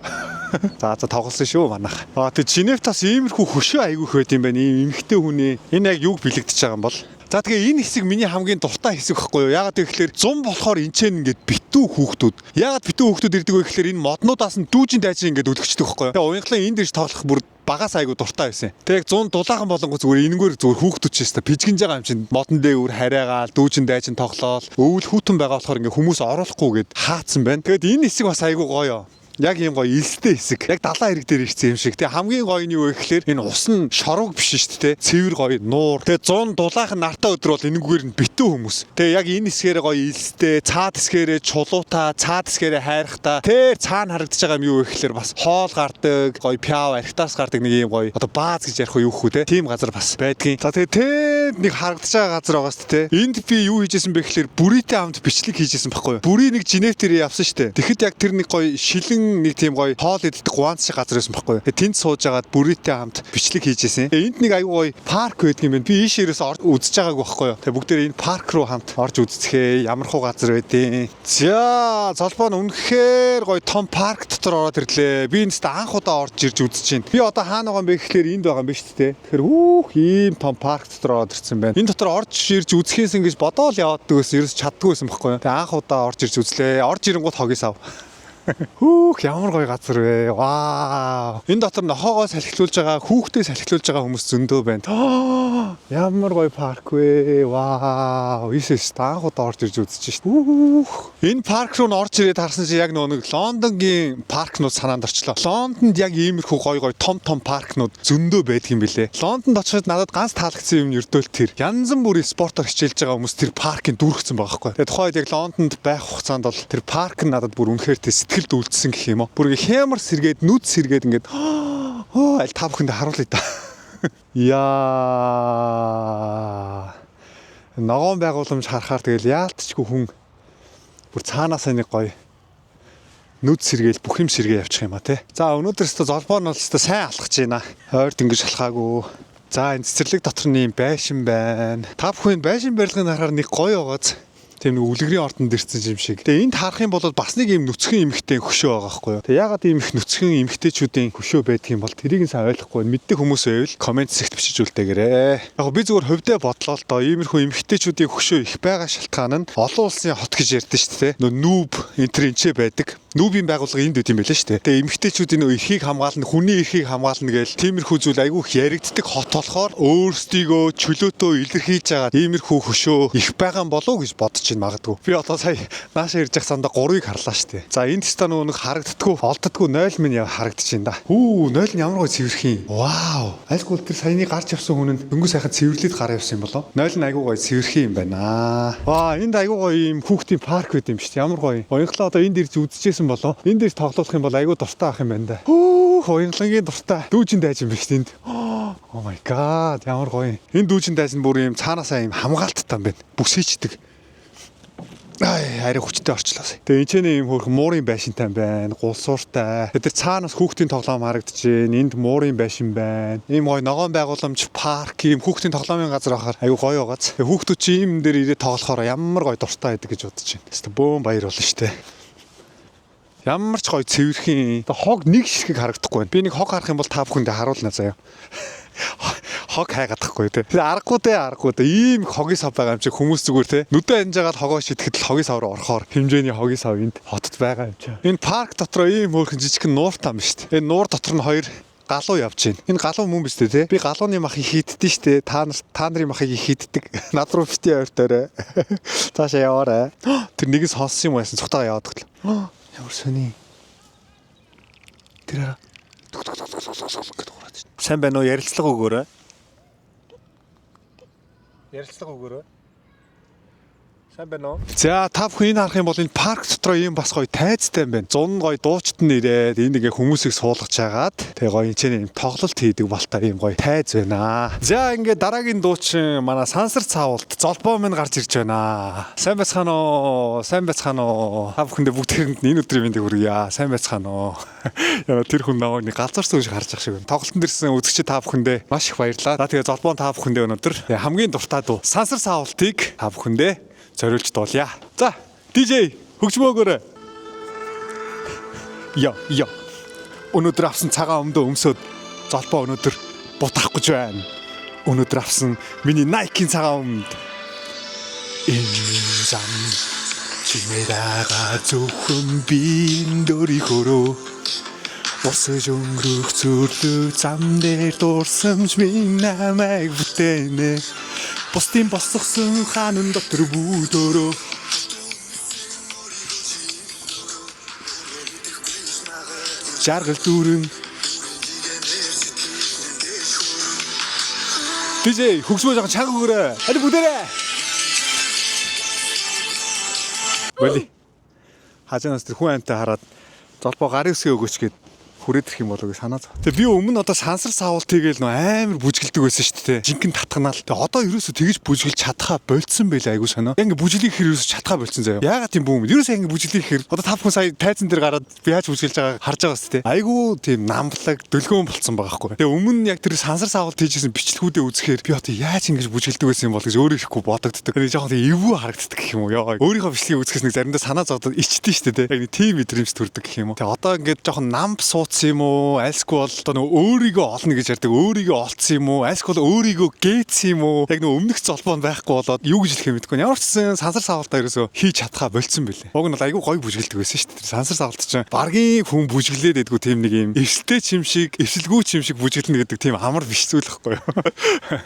За, тоглосон шүү манайх. Аа, тэг Женевт бас иймэрхүү хөшөө айгүйх байт юм байна. Ийм эмхтэй хүний энэ яг юуг бэлэгдэж байгаа юм бол? За, тэгээ энэ хэсэг миний хамгийн дуртай хэсэг байхгүй юу? Яагаад гэвэл зун болохоор энэ ч ингээд битүү хүүхдүүд. Яагаад битүү хүүхдүүд ирдэг вэ гэхээр энэ моднуудаас нь дүүжин дайжин ингээд өлгчдөг байхгүй юу? Тэгээ уянгалан энд ирж тоглох бүр багаас айгу дуртай байсан. Тэгээ яг 100 дулаахан болонгоо зүгээр энэгээр зүгээр хүүхдүүд ч өста пижгинж байгаа юм чинь модон дээгүүр харайгаал, дүүжин дайжин тоглоол, өвөл хүүтэн байгаа болохоор ингээд хүмүүс оруулахгүй гээд хаацсан байна. Тэгээд энэ хэсэг бас айгу гоё. Яг ийм гоё элстэй хэсэг. Яг далайн хэрэг дээр ирсэн юм шиг. Тэгээ хамгийн гоё нь юу вэ гэхээр энэ ус нь шорог биш шүү дээ. Цэвэр гоё нуур. Тэгээ 100 дулаахан нартай өдөр бол энэгээр нь битүү хүмүүс. Тэгээ яг энэ хэсгээрээ гоё элстэй, цаад хэсгээрээ чулуута, цаад хэсгээрээ хайрхта. Тэр цаана харагдаж байгаа юм юу вэ гэхээр бас хоол гардаг, гоё пиав архитаас гардаг нэг ийм гоё одоо бааз гэж ярих уу, юу хүү те. Тийм газар бас байдгийн. За, тэгээ тэнд нэг харагдаж байгаа газар байгаа шүү дээ. Энд би юу хийжсэн бэ гэхээр бүрийтэй хамт бичлэг хийжсэн байхгүй юу? Бүрий нэг Женев дээр явсан шүү дээ. Тэгэхэд яг тэр нэг гоё шилэн нэг тийм гоё хоол иддэг гуанц шиг газар байсан байхгүй юу? Тэгээ тэнд сууж агаад бүрийтэй хамт бичлэг хийжсэн. Тэгээ энд нэг аюу гоё парк байдаг юм байна. Би ийш ерөөс үзэж байгаагүй байхгүй юу? Тэгээ бүгдээр энэ парк руу хамт орж үзцгээе. Ямар хуу газар байдیں۔ За, Золбоо нь үнэхээр гоё том парк дотор ороод ирлээ. Би энд анх удаа орж ирж үзэж байна. Би одоо хаана байгаа юм бэ гэхээр энд байгаа юм биш үү те. Тэгэхээр хүүх ийм том парк дотор ороод ирсэн байна. Энэ дотор орж ирж үзэхээсэн гэж бодоол яваад дгээс ерөөс чаддгүй байсан байхгүй юу? Тэгээ анх удаа орж ирж үзлээ. Орж ирэнгүүт хогийн сав. Хүүх, ямар гоё газар вэ? Вау. Энэ дотор нохоогоо салхилуулж байгаа, хүүхдээ салхилуулж байгаа хүмүүс зөндөө байна. Ямар гоё парк вэ? Вау. Исэс анх удаа орж ирж үзэж шít. Хүүх. Энэ парк руу н орж ирээд харсан чинь яг нөгөө нэг Лондонгийн паркнууд санаанд орчлоо. Лондонд яг иймэрхүү гоё гоё том том паркнууд зөндөө байдаг юм билэ. Лондонд очиход надад ганц таалагдсан юм ердөөл тэр. Янз бүрийн спортоор хичээлж байгаа хүмүүс тэр паркын дүүргэсэн байгаа байхгүй. Тэгээ тухайд яг Лондонд байх хугацаанд бол тэр парк нь надад бүр үнэхээр тэр сэтгэлд үлдсэн гэх юм уу. Бүр ингээ хямар сэргээд, нүд сэргээд ингээд оо аль та бүхэндээ харуулъя да. Яа. Ногоон байгууламж харахаар тэгэл яалтчгүй хүн бүр цаанаасаа нэг гоё нүд сэргээл, бүх юм сэргээ явчих юм а те. За, өнөөдөр өстө Золбоо нь бол өстө сайн алхаж байна. Ойрд ингэж алхаагүй. За, энэ цэцэрлэг дотор нь юм байшин байна. Та бүхэн байшин барилгыг харахаар нэг гоё байгааз. Тийм нэг үлгэрийн ордонд ирсэн юм шиг. Тэгээ энд харах юм бол бас нэг юм нүцгэн эмхтэй хөшөө байгаа байхгүй юу. Тэгээ яагаад ийм их нүцгэн эмхтэйчүүдийн хөшөө байдаг юм бол тэрийг нь сайн ойлгохгүй байна. Мэддэг хүмүүс байвал comment хэсэгт бичиж үлдээгээрэй. Яг би зүгээр хувьдаа бодлоо л доо. Иймэрхүү эмхтэйчүүдийн хөшөө их байгаа шалтгаан нь олон улсын хот гэж ярьдэн шүү дээ. Нөө нүүб энэ энчээ байдаг. Нүүбийн байгууллага энд үт юм байлаа шүү дээ. Тэгээ эмхтэйчүүдийн нөө эрхийг хамгаална, хүний эрхийг хамгаална гээл тиймэрхүү зүйл айгүй их яригддаг хот болохоор өөрсдийгөө чөлөөтөө илэрхийлж байгаа иймэрхүү хөшөө их байгаа юм болов уу гэж бодож чинь магадгүй. Би одоо сая нааша ирж явах сандаа 3-ыг харлаа шүү дээ. За, энд теста нөгөө нэг харагддаггүй, олддоггүй 0 минь харагдаж байна да. Хүү, 0 нь ямар гоё цэвэрхэн. Вау. Альгүй тэр саяны гарч явсан хүн нь дөнгөж сайхан цэвэрлээд гараа явсан юм болоо. 0 нь айгүй гоё цэвэрхэн юм байна. Ваа, энд айгүй гоё юм хүүхдийн парк байт юм шүү дээ. Ямар гоё. Уянгалаа одоо энд ирж үзчихсэн болоо. Энд ирж тоглох юм бол айгүй дуртай ах юм байна да. Хүү, уянгалангийн дуртай. Дүүжин дайжин биш энд. Oh my god, ямар гоё. Энэ дүүжин дайжин бүр юм цаанаасаа юм хамгаалттай юм байна. Бүсийчдэг. Ай, арай хүчтэй орчлоо. Тэгээ энэ ч нэг юм хөөрхөн муурын байшинтай байна. Гулсууртай. Тэгээ тэр цаанаас хүүхдийн тоглоом харагдаж байна. Энд муурын байшин байна. Ийм гоё ногоон байгууламж, парк, ийм хүүхдийн тоглоомын газар байхаар айгүй гоё байгааз. Тэгээ хүүхдүүд чи ийм дээр ирээд тоглохоор ямар гоё дуртай байдаг гэж бодож байна. Тэстэ бөөн баяр болно штэ. Ямар ч гоё цэвэрхэн. Одоо хог нэг ширхэг харагдахгүй байна. Би нэг хог харах юм бол та бүхэндээ харуулна заяа. Хог хайгаадахгүй те. Тэгээ аргагүй те, аргагүй те. Ийм хогийн сав байгаа юм чи хүмүүс зүгээр те. Нүдэ анж байгаа л хогоо шидэхэд л хогийн сав руу орохоор хэмжээний хогийн сав энд хотод байгаа юм чи. Энэ парк дотроо ийм хөөрхөн жижигхэн нууртаа юм шүү дээ. Энэ нуур дотор нь хоёр галуу явж байна. Энэ галуу мөн биз дээ те. Би галууны махыг хийддэн шүү дээ. Та нарын махыг их хийддэг. Над руу бити ойртоорой. Цаашаа яваарай. Тэр нэг нь сонссон юм байсан. Цухтаага яваад өглөө. Ямар сони. Тэр араа гэдэг ураад шин. Сайн байна уу? Ярилцлага өгөөрэй. Ярилцлага өгөөрэй. Сайн байна уу? За, та бүхэн энэ харах юм бол энэ парк дотроо ийм бас гоё тайзтай юм байна. Зун гоё дуучид нь ирээд энд ингээ хүмүүсийг суулгаж хагаад тэгээ гоё энэ ч юм тоглолт хийдэг балтай ийм гоё тайз байна. За, ингээ дараагийн дуучин манай сансар цаавалт Золбоо минь гарч ирж байна. Сайн байцгаана уу? Сайн байцгаана уу? Та бүхэндээ бүгдээрэнд нь энэ өдрийн мэндийг хүргье. Сайн байцгаана уу? Яа, тэр хүн намайг нэг галзуурсан шиг харж ах шиг байна. Тоглолтод ирсэн үзэгчид та бүхэндээ маш их баярлалаа. За, тэгээ Золбоон та бүхэндээ өнөөдөр хамгийн дуртай дуу сансар цаавалтыг та бүхэндээ зориулж дуулъя. За, DJ хөгжмөө өгөөрэй. Йо, йо. Өнөөдөр авсан цагаан өмдөө өмсөөд Золбоо өнөөдөр бутаах гэж байна. Өнөөдөр авсан миний Nike-ийн цагаан өмд. Энэ зам чимээр байгаа зөвхөн би өөрийнхөөрөө. Урсаж өнгөрөх зүрлэг зам дээр дурсамж минь намайг бүтээнэ. Бусдын босгосон хаанан дотор бүүдөрөө. Жаргал дүүрэн. DJ хөгжмөө жоохон чанга өгөөрэй. Али бүгдээрээ. Боли. Хажаанаас тэр хүн амьтаа хараад Золбоо гарын үсгээ өгөөч гээд хүрээд ирэх юм болоо гэж санаа зов. Тэгээ би өмнө одоо сансар савуулт хийгээл нөө амар бүжгэлдэг байсан шүү дээ. Жинхэнэ татганаал. Тэгээ одоо ерөөсө тэгэж бүжгэлж чадхаа болцсон байлаа, айгуу сонио. Яг ингээ бүжгэлийг хэр ерөөсө чадхаа болцсон заяа. Яагаад тийм бүүм? Ерөөсө ингээ бүжгэлийг хэр одоо та бүхэн сая тайзан дээр гараад би яаж бүжгэлж байгааг харж байгаа шүү дээ. Айгуу тийм намблаг дөлгөөн болцсон байгаа хгүй. Тэгээ өмнө яг тэр сансар савуулт хийжсэн бичлэгүүдээ үзэхээр би одоо яаж ингэж бүжгэлдэг байсан юм бол гэж өөрөө ихгүй бодогддог. Тэгээ жоохон тийм эвгүй харагддаг гэх юм уу. Яа, өөрийнхөө бичлэгийг үзэхээс нэг заримдаа санаа зовдод ичдэн шүү дээ. Яг нэг тийм мэдрэмж төрдөг гэх юм уу. Тэгээ одоо ингээд жоохон намб суудсан юм уу? Альсгүй бол одоо нөгөө өөрийгөө олно гэж ярьдаг. Өөрийгөө олцсон юм уу? Альсгүй бол өөрийгөө гээдсэн юм уу? Яг нөгөө өмнөх золбоо нь байхгүй болоод юу гэж хэлэх юм мэдэхгүй. Ямар ч гэсэн сансар савуултаа ерөөсөө хийж чадхаа болцсон байлээ. Уг нь бол айгүй гоё бүжгэлдэг байсан шүү дээ. Тэр сансар савуулт чинь баргийн хүн бүжгэлээд байдгүй тийм нэг юм эвсэлтэй чим шиг, эвсэлгүй чим шиг бүжгэлнэ гэдэг тийм амар биш зүйл байхгүй юу?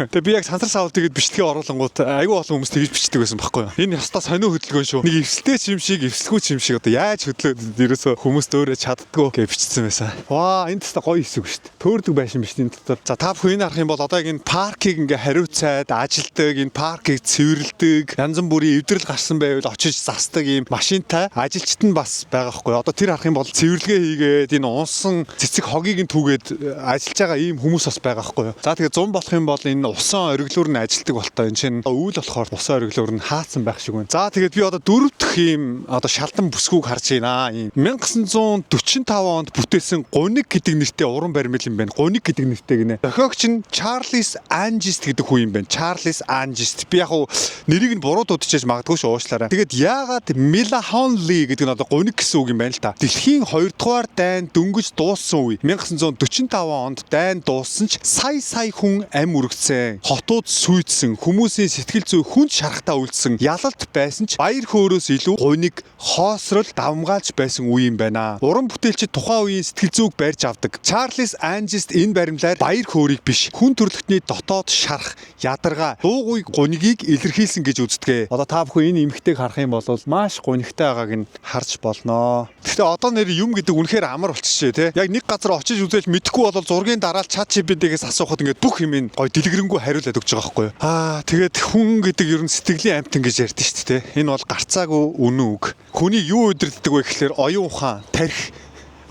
Тэгээ би яг сансар савуулт хийгээд бичлэгээ оруулангууд айгүй олон хүмүүс тэгж бичдэг байсан байхгүй юу? Энэ ёстой сонио хөдөлгөөн шүү. Нэг эвсэлтэй чим шиг, эвсэлгүй чим шиг одоо яаж хөдлөөд ерөөсөө хүмүүс дөөрэ чаддгүй гэж бичсэн байсан. Ваа, энэ тест гоё хэсэг шүү дээ. Төөрдөг байшин биш энэ дотор. За, та бүхэн энэ харах юм бол одоо яг энэ паркийг ингээ хариуцаад ажилдаг, энэ паркийг цэвэрлэдэг, янз бүрийн эвдрэл гарсан байвал очиж засдаг ийм машинтай ажилчид нь бас байгаа хгүй. Одоо тэр харах юм бол цэвэрлэгээ хийгээд энэ унсан цэцэг хогийг нь түгээд ажиллаж байгаа ийм хүмүүс бас байгаа хгүй. За, тэгээ зун болох юм бол энэ усан ориглоор нь ажилтдаг болтой. Энэ чинь өвөл болохоор усан ориглоор нь хаацсан байх шиг байна. За, тэгээд би одоо дөрөв дэх ийм одоо шалдан бүсгүүг харж байна. Ийм 1945 онд бүтээсэн Гуниг гэдэг нэртэй уран баримл юм байна. Гуниг гэдэг нэртэй гинэ. Зохиогч нь Чарльз Анжист гэдэг хүн юм байна. Чарльз Анжист. Би яг уу нэрийг нь буруу дуудчихэж магадгүй шүү, уушлаарай. Тэгээд яагаад Мелахонли гэдэг нь одоо Гуниг гэсэн үг юм байна л та. Дэлхийн 2 дугаар дайн дөнгөж дууссан үе 1945 онд дайн дууссан ч сая сая хүн ам үргэсэн. Хотууд сүйдсэн, хүмүүсийн сэтгэл зүй хүнд шарахтаа үлдсэн. Ялалт байсан ч баяр хөөрөөс илүү гуниг, хоосрол давмгаалж байсан үе юм байна. Уран бүтээлчид тухайн үеийн сэтгэл зүйг барьж авдаг. Чарльз Анжист энэ баримлаар баяр хөөрийг биш, хүн төрөлхтний дотоод шарах, ядаргаа, дуугүй гунигийг илэрхийлсэн гэж үздэг. Одоо та бүхэн энэ эмэгтэйг харах юм бол маш гунигтай байгааг нь харж болно. Гэхдээ одоо нэр юм гэдэг үнэхээр амар болчихжээ те. Яг нэг газар очиж үзэл мэдэхгүй бол зургийн дараа л ChatGPT-гээс асуухад ингээд бүх юм гоё дэлгэрэнгүй хариулаад өгч байгаа байхгүй юу. Тэгээд хүн гэдэг ер нь сэтгэлийн амьтан гэж ярьдэн шүү дээ те. Энэ бол гарцаагүй үнэн үг. Хүнийг юу удирддаг вэ гэхлээр оюун ухаан, тархи.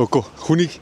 Үгүй, хүнийг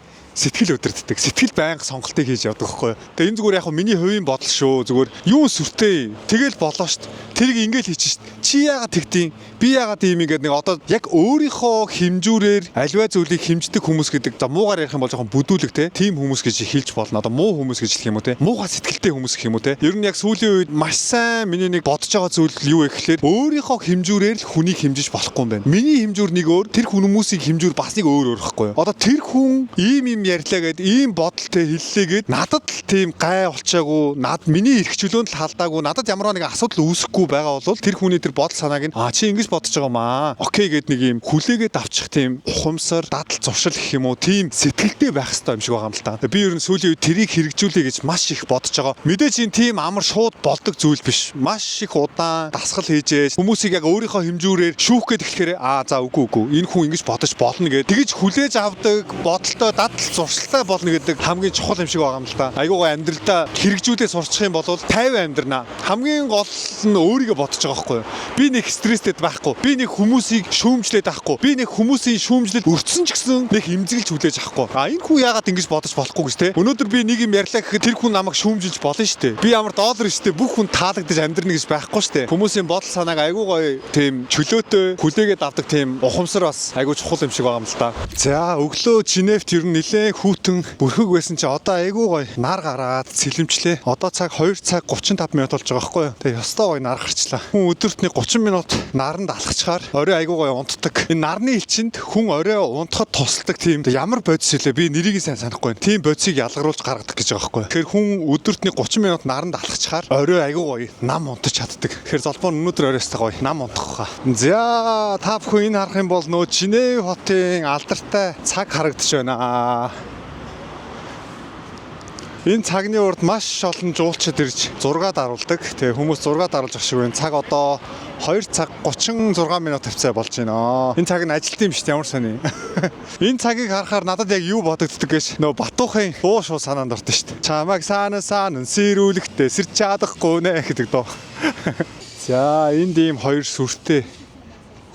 сэтгэл удирддаг. Сэтгэл байнга сонголтыг хийж явдаг байхгүй юу. Тэгээ энэ зүгээр яг миний хувийн бодол шүү. Зүгээр юу сүртэй. Тэгэл болоо шүү дээ. Тэрийг ингээл хийчих шүү дээ. Чи яагаад тэгтийн? Би яагаад ийм ингээд нэг одоо яг өөрийнхөө хэмжүүрээр аливаа зүйлийг хэмждэг хүмүүс гэдэг. За, муугаар ярих юм бол жоохон бүдүүлэг те. Тийм хүмүүс гэж хэлж болно. Одоо муу хүмүүс гэж хэлэх юм уу те. Муухай сэтгэлтэй хүмүүс гэх юм уу те. Ер нь яг сүүлийн үед маш сайн миний нэг бодож байгаа зүйл юу вэ гэхлээр өөрийнхөө хэмжүүрээр л хүнийг хэмжиж болохгүй юм байна. Миний хэмжүүр нэг өөр, тэр хүмүүсийн хэмжүүр бас нэг өөр өөр байхгүй юу. Одоо тэр хүн ийм юм ярьлаа гэд, ийм бодолтой хэллээ гэд надад л тийм гай болчаагүй, над миний эрх чөлөөнд л халдаагүй, надад ямар нэгэн асуудал үүсэхгүй байгаа бол тэр хүний тэр бодол санааг нь аа, чи ингэж бодож байгаа маа. Okay гэд нэг юм хүлээгээд авчих тийм ухамсар, дадал зуршил гэх юм уу, тийм сэтгэлтэй байх хэрэгтэй юм шиг байгаа юм л та. Би ер нь сүүлийн үед тэрийг хэрэгжүүлэе гэж маш их бодож байгаа. Мэдээж энэ тийм амар шууд болдог зүйл биш. Маш их удаан дасгал хийж хүмүүсийг яг өөрийнхөө хэмжүүрээр шүүх гээд эхлэхээр аа, за, үгүй үгүй, энэ хүн ингэж бодож болно гэд тэгэж хүлээж авдаг бодолтой, дадал зуршилтай болно гэдэг хамгийн чухал юм шиг байгаа юм л та. Айгуу гой амьдралдаа хэрэгжүүлээ сурчих юм бол 50 амьдрнаа. Хамгийн гол нь өөрийгөө бодож байгаа байхгүй юу? Би нэг стресстэй байхгүй. Би нэг хүмүүсийг шүүмжлээд байхгүй. Би нэг хүмүүсийн шүүмжлэл өртсөн ч гэсэн нэг эмзэглэж хүлээж авахгүй. А энэ хүн яагаад ингэж бодож болохгүй гэж те. Өнөөдөр би нэг юм ярьлаа гэхэд тэр хүн намайг шүүмжилж болно шүү дээ. Би ямар доллар шүү дээ. Бүх хүн таалагдаж амьдрна гэж байхгүй шүү дээ. Хүмүүсийн бодол санааг айгуу гоё тийм чөлөөтэй хүлээгээд авдаг тийм ухамсар бас айгуу чухал юм шиг байгаа юм л та. За, өглөө Женевт ер нь нэлээд хүйтэн бүрхэг байсан чи одоо айгуу гоё нар гараад сэлэмчлээ. Одоо цаг 2 цаг 35 минут болж байгаа байхгүй юу? Тэгээ ёстой гоё нар гарчлаа. Хүн өдөрт нэг 30 минут наранд алхачаар орой айгуу гоё унтдаг. Энэ нарны элчинд хүн орой унтахад тусалдаг тийм ямар бодис илээ, би нэрийг сайн санахгүй байна. Тийм бодисыг ялгаруулж гаргадаг гэж байгаа байхгүй юу? Тэгэхээр хүн өдөрт нэг 30 минут наранд алхачаар орой айгуу гоё нам унтаж чаддаг. Тэгэхээр золбоо өнөөдөр орой ёстой гоё нам унтах хаа. За, та бүхэн энэ харах юм бол нөө Женев хотын алдартай цаг харагдаж байна. Энэ цагны урд маш олон жуулчид ирж зураг даруулдаг. Тэгээ хүмүүс зураг даруулж ах шиг байна. Цаг одоо 2 цаг 36 минут тавьцаа болж байна. Энэ цаг нь ажилт юм шүү дээ, ямар сони. Энэ цагийг харахаар надад яг юу бодогддог гэж нөө Батуухын дуу шууд санаанд ордог шүү дээ. Чамайг саана саанан сэрүүлэхтэй сэрч чадахгүй нэ гэдэг дуу. За, энд ийм хоёр сүртэй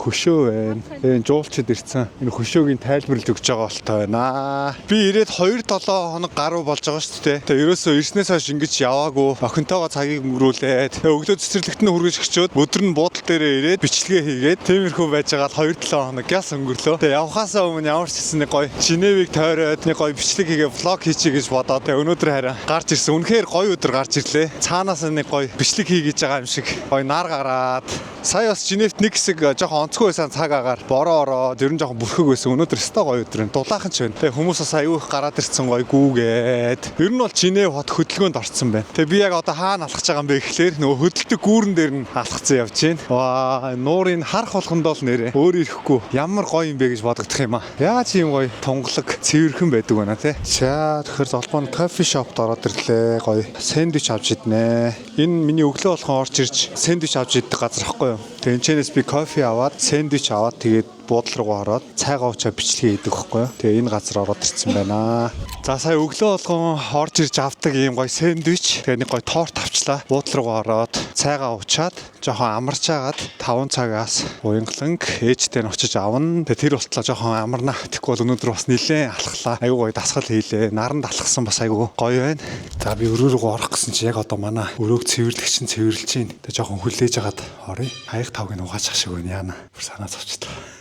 хөшөө байна. Тэгээ жуулчид ирсэн. Энэ хөшөөгийн тайлбарлаж өгч байгаа болтой байна. Би ирээд 2 7 хоног гаруй болж байгаа шүү дээ. Тэгээ ерөөсөө ирснээс хойш ингэж яваагүй. Охинтойгоо цагийг өнгөрүүлээд тэгээ өглөө цэцэрлэгт нь хүргэж өчөөд өдөр нь буудал дээрээ ирээд бичлэгээ хийгээд тиймэрхүү байж байгаа л 2 7 хоног гяс өнгөрлөө. Тэгээ явхаасаа өмнө ямар ч гэсэн нэг гоё Женевийг тойроод нэг гоё бичлэг хийгээ vlog хийчихье гэж бодоод тэгээ өнөөдөр хараа гарч ирсэн. Үнэхээр гоё өдөр гарч ирлээ. Цаанаас нэг гоё бичлэг хий гэж байгаа юм шиг гоё нар гараад, сая бас Женевт нэг хэсэг жоохон онцгой байсан, цаг агаар бороо ороод ер нь жоохон бүрхэг байсан. Өнөөдөр өстой гоё өдөр байна. Дулаахан ч байна. Тэгээ хүмүүс бас аюу их гараад ирсэн, гоё гүүгээд. Ер нь бол Женев хот хөдөлгөөнд орцсон байна. Тэгээ би яг одоо хаана алхаж байгаа юм бэ гэхлээр нөгөө хөдөлдөг гүүрэн дээр нь алхацсан явж байна. Ваа, нуурын харах болгондоо л нэрээ өөр ирэхгүй ямар гоё юм бэ гэж бодогдох юм аа. Яаж юм гоё тунгалаг цэвэрхэн байдаг байна те. За, тэгэхээр золбоон coffee shop д ороод ирлээ. Гоё сэндвич авч иднэ. Энэ миний өглөө болгон орж ирж сэндвич авч иддэг газар байхгүй юу? Тэгээ энэ чэнэс би кофе аваад, сэндвич аваад, тэгээд буудлын руу ороод цайгаа уучаа бичлэгээ хийдэг байхгүй юу? Тэгээ энэ газар ороод ирсэн байна. За, сая өглөө болгон орж ирж авдаг ийм гоё сэндвич. Тэгээ нэг гоё торт авчлаа. Буудлын руу ороод цайгаа уучаад жоохон амарч агаад 5 цагаас уянгаланг ээжтэй нь очиж авна. Тэгээ тэр болтлоо жоохон амарна. Тэгэхгүй бол өнөөдөр бас нилээн алхлаа. Айгуу гоё дасгал хийлээ. Наранд алхсан бас айгуу гоё байна. За, би өрөө рүү орох гэсэн чи яг одоо манай өрөөг цэвэрлэгч чинь цэвэрлэж чинь. Тэгээ жоохон хүлээж агаад оръё. Хаяг тавг нь угаачих шиг байна. Яана. Бүр санаа зовчлоо.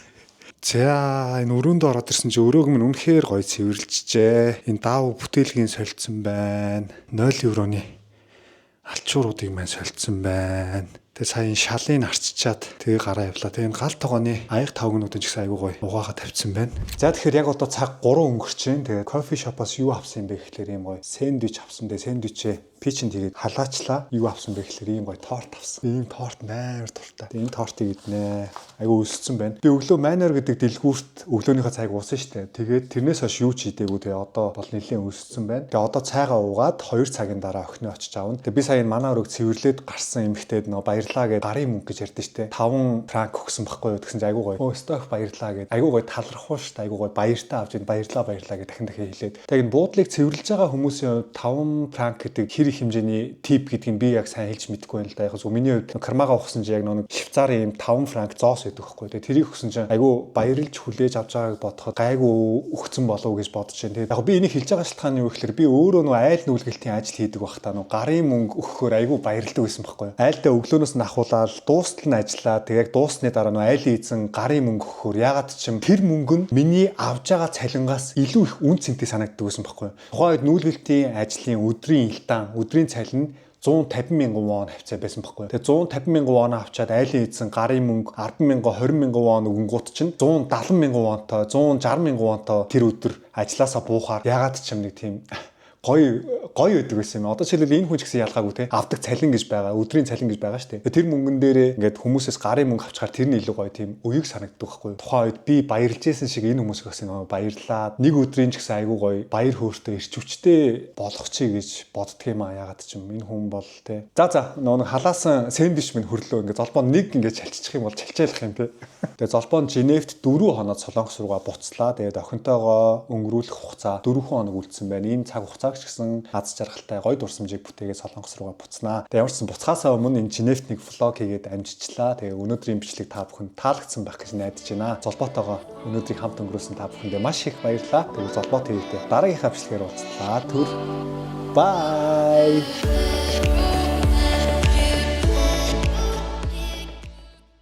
За, энэ өрөөнд ороод ирсэн чи өрөөг минь үнэхээр гоё цэвэрлжжээ. Энэ даав бүтээлгийн солилцсон байна. 0 евроны алчууруудыг маань солилцсон байна. Тэгээ сая энэ шалыг арчичаад тэгээ гараа явлаа. Тэгээ энэ гал тогооны аяг тавгнууд ч гэсэн айгуу гоё угаагаа тавьсан байна. За, тэгэхээр яг одоо цаг 3 өнгөрч байна. Тэгээ coffee shop оос юу авсан юм бэ гэхлээр ийм гоё сэндвич авсан. Тэгээ сэндвичээ Печень тэгээд халаачлаа. Юу авсан бэ гэхээр ийм гоё торт авсан. Ийм торт амар дуртай. Тэгээд энэ тортыг иднэ. Айгу өссөн байна. Би өглөө Manor гэдэг дэлгүүрт өглөөнийхөө цайг уусан шүү дээ. Тэгээд тэрнээс хойш юу ч идээгүй. Тэгээ одоо бол нэлээд өссөн байна. Тэгээ одоо цайгаа уугаад 2 цагийн дараа охиноо очиж авна. Тэгээ би сая энэ манай өрөөг цэвэрлээд гарсан эмэгтэйд нөө баярлаа гэд гарын мөнгө гэж ярьдэн штэ. 5 франк өгсөн байхгүй юу гэсэн чинь айгу гоё. Өө өстой их баярлаа гэд айгу гоё талархуу штэ. Айгу гоё баяртай авч ин баярлаа баярлаа гэд дахин дахин хэлээд. Тэгээ энэ буудлыг цэвэрлж байгаа хүмүүсийн хувьд 5 франк гэдэг хэр их хэмжээний tip гэдгийг би яг сайн хэлж мэдэхгүй байна л да. Яг зөв миний хувьд кармаага ухсан чинь яг нэг Швейцарын юм 5 франк зоос байдаг байхгүй. Тэгээ тэрийг өгсөн чинь айгу баярлж хүлээж авч байгааг бодоход гайгүй өгцөн болов уу гэж бодож байна. Тэгээд яг би энийг хэлж байгаа шалтгаан нь юу гэхээр би өөрөө нөө айл нүүлгэлтийн ажил хийдэг байхдаа нөө гарын мөнгө өгөхөөр айгу баярлдаг байсан байхгүй. Айлдаа өглөөнөөс нь ахуулаад дуустал нь ажиллаа. Тэгээ яг дуусны дараа нөө айлын эзэн гарын мөнгө өгөхөөр ягаад ч юм тэр мөнгө нь миний авж байгаа цалингаас илүү их үн цэнтэй санагддаг байсан байхгүй. Тухайн үед нүүлгэлтийн ажлын өдрийн элтан, өдрийн цалин нь 150 мянган вон хавцаа байсан байхгүй. Тэгээ 150 мянган вон авчаад айлын эзэн гарын мөнгө 10 мянган 20 мянган вон өгөнгүүт чинь 170 мянган вонтой 160 мянган вонтой тэр өдөр ажилласаа буухаар ягаад ч юм нэг тийм гоё гоё байдаг байсан юм. Одоо жишээлбэл энэ хүн ч гэсэн ялгаагүй те авдаг цалин гэж байгаа, өдрийн цалин гэж байгаа шүү дээ. Тэр мөнгөн дээрээ ингээд хүмүүсээс гарын мөнгө авчгаар тэр нь илүү гоё тийм уяг санагддаг байхгүй юу. Тухайн үед би баярлж исэн шиг энэ хүмүүсийг бас нэг баярлаад нэг өдрийн ч гэсэн айгүй гоё баяр хөөртэй эрч хүчтэй болгочихъя гэж боддөг юм аа. Ягаад ч юм энэ хүн бол те. За нөгөө нэг халаасан сэндвич минь хөрлөө, ингээд золбоо нэг ингээд чалччих юм бол чалчаалах юм те. Тэгээ золбоо Женевт 4 хоноод Солонгос руугаа буцлаа. Тэгээд охинтойгоо өнгөрүүлэх хугацаа 4 хоног үлдсэн байна. Энэ цаг хугацааг ч гэсэн аз жаргалтай гоё дурсамжийг бүтээгээд Солонгос руугаа буцнаа. Тэгээ ямар ч сан буцхаасаа өмнө энэ Женевт нэг vlog хийгээд амжичлаа. Тэгээ өнөөдрийн бичлэг та бүхэнд таалагдсан байх гэж найдаж байна. Золбоотойгоо өнөөдрийг хамт өнгөрөөсөн та бүхэндээ маш их баярлалаа. Тэгээ Золбоо TV-тэй дараагийнхаа бичлэгээр уулзлаа. Түр. Bye.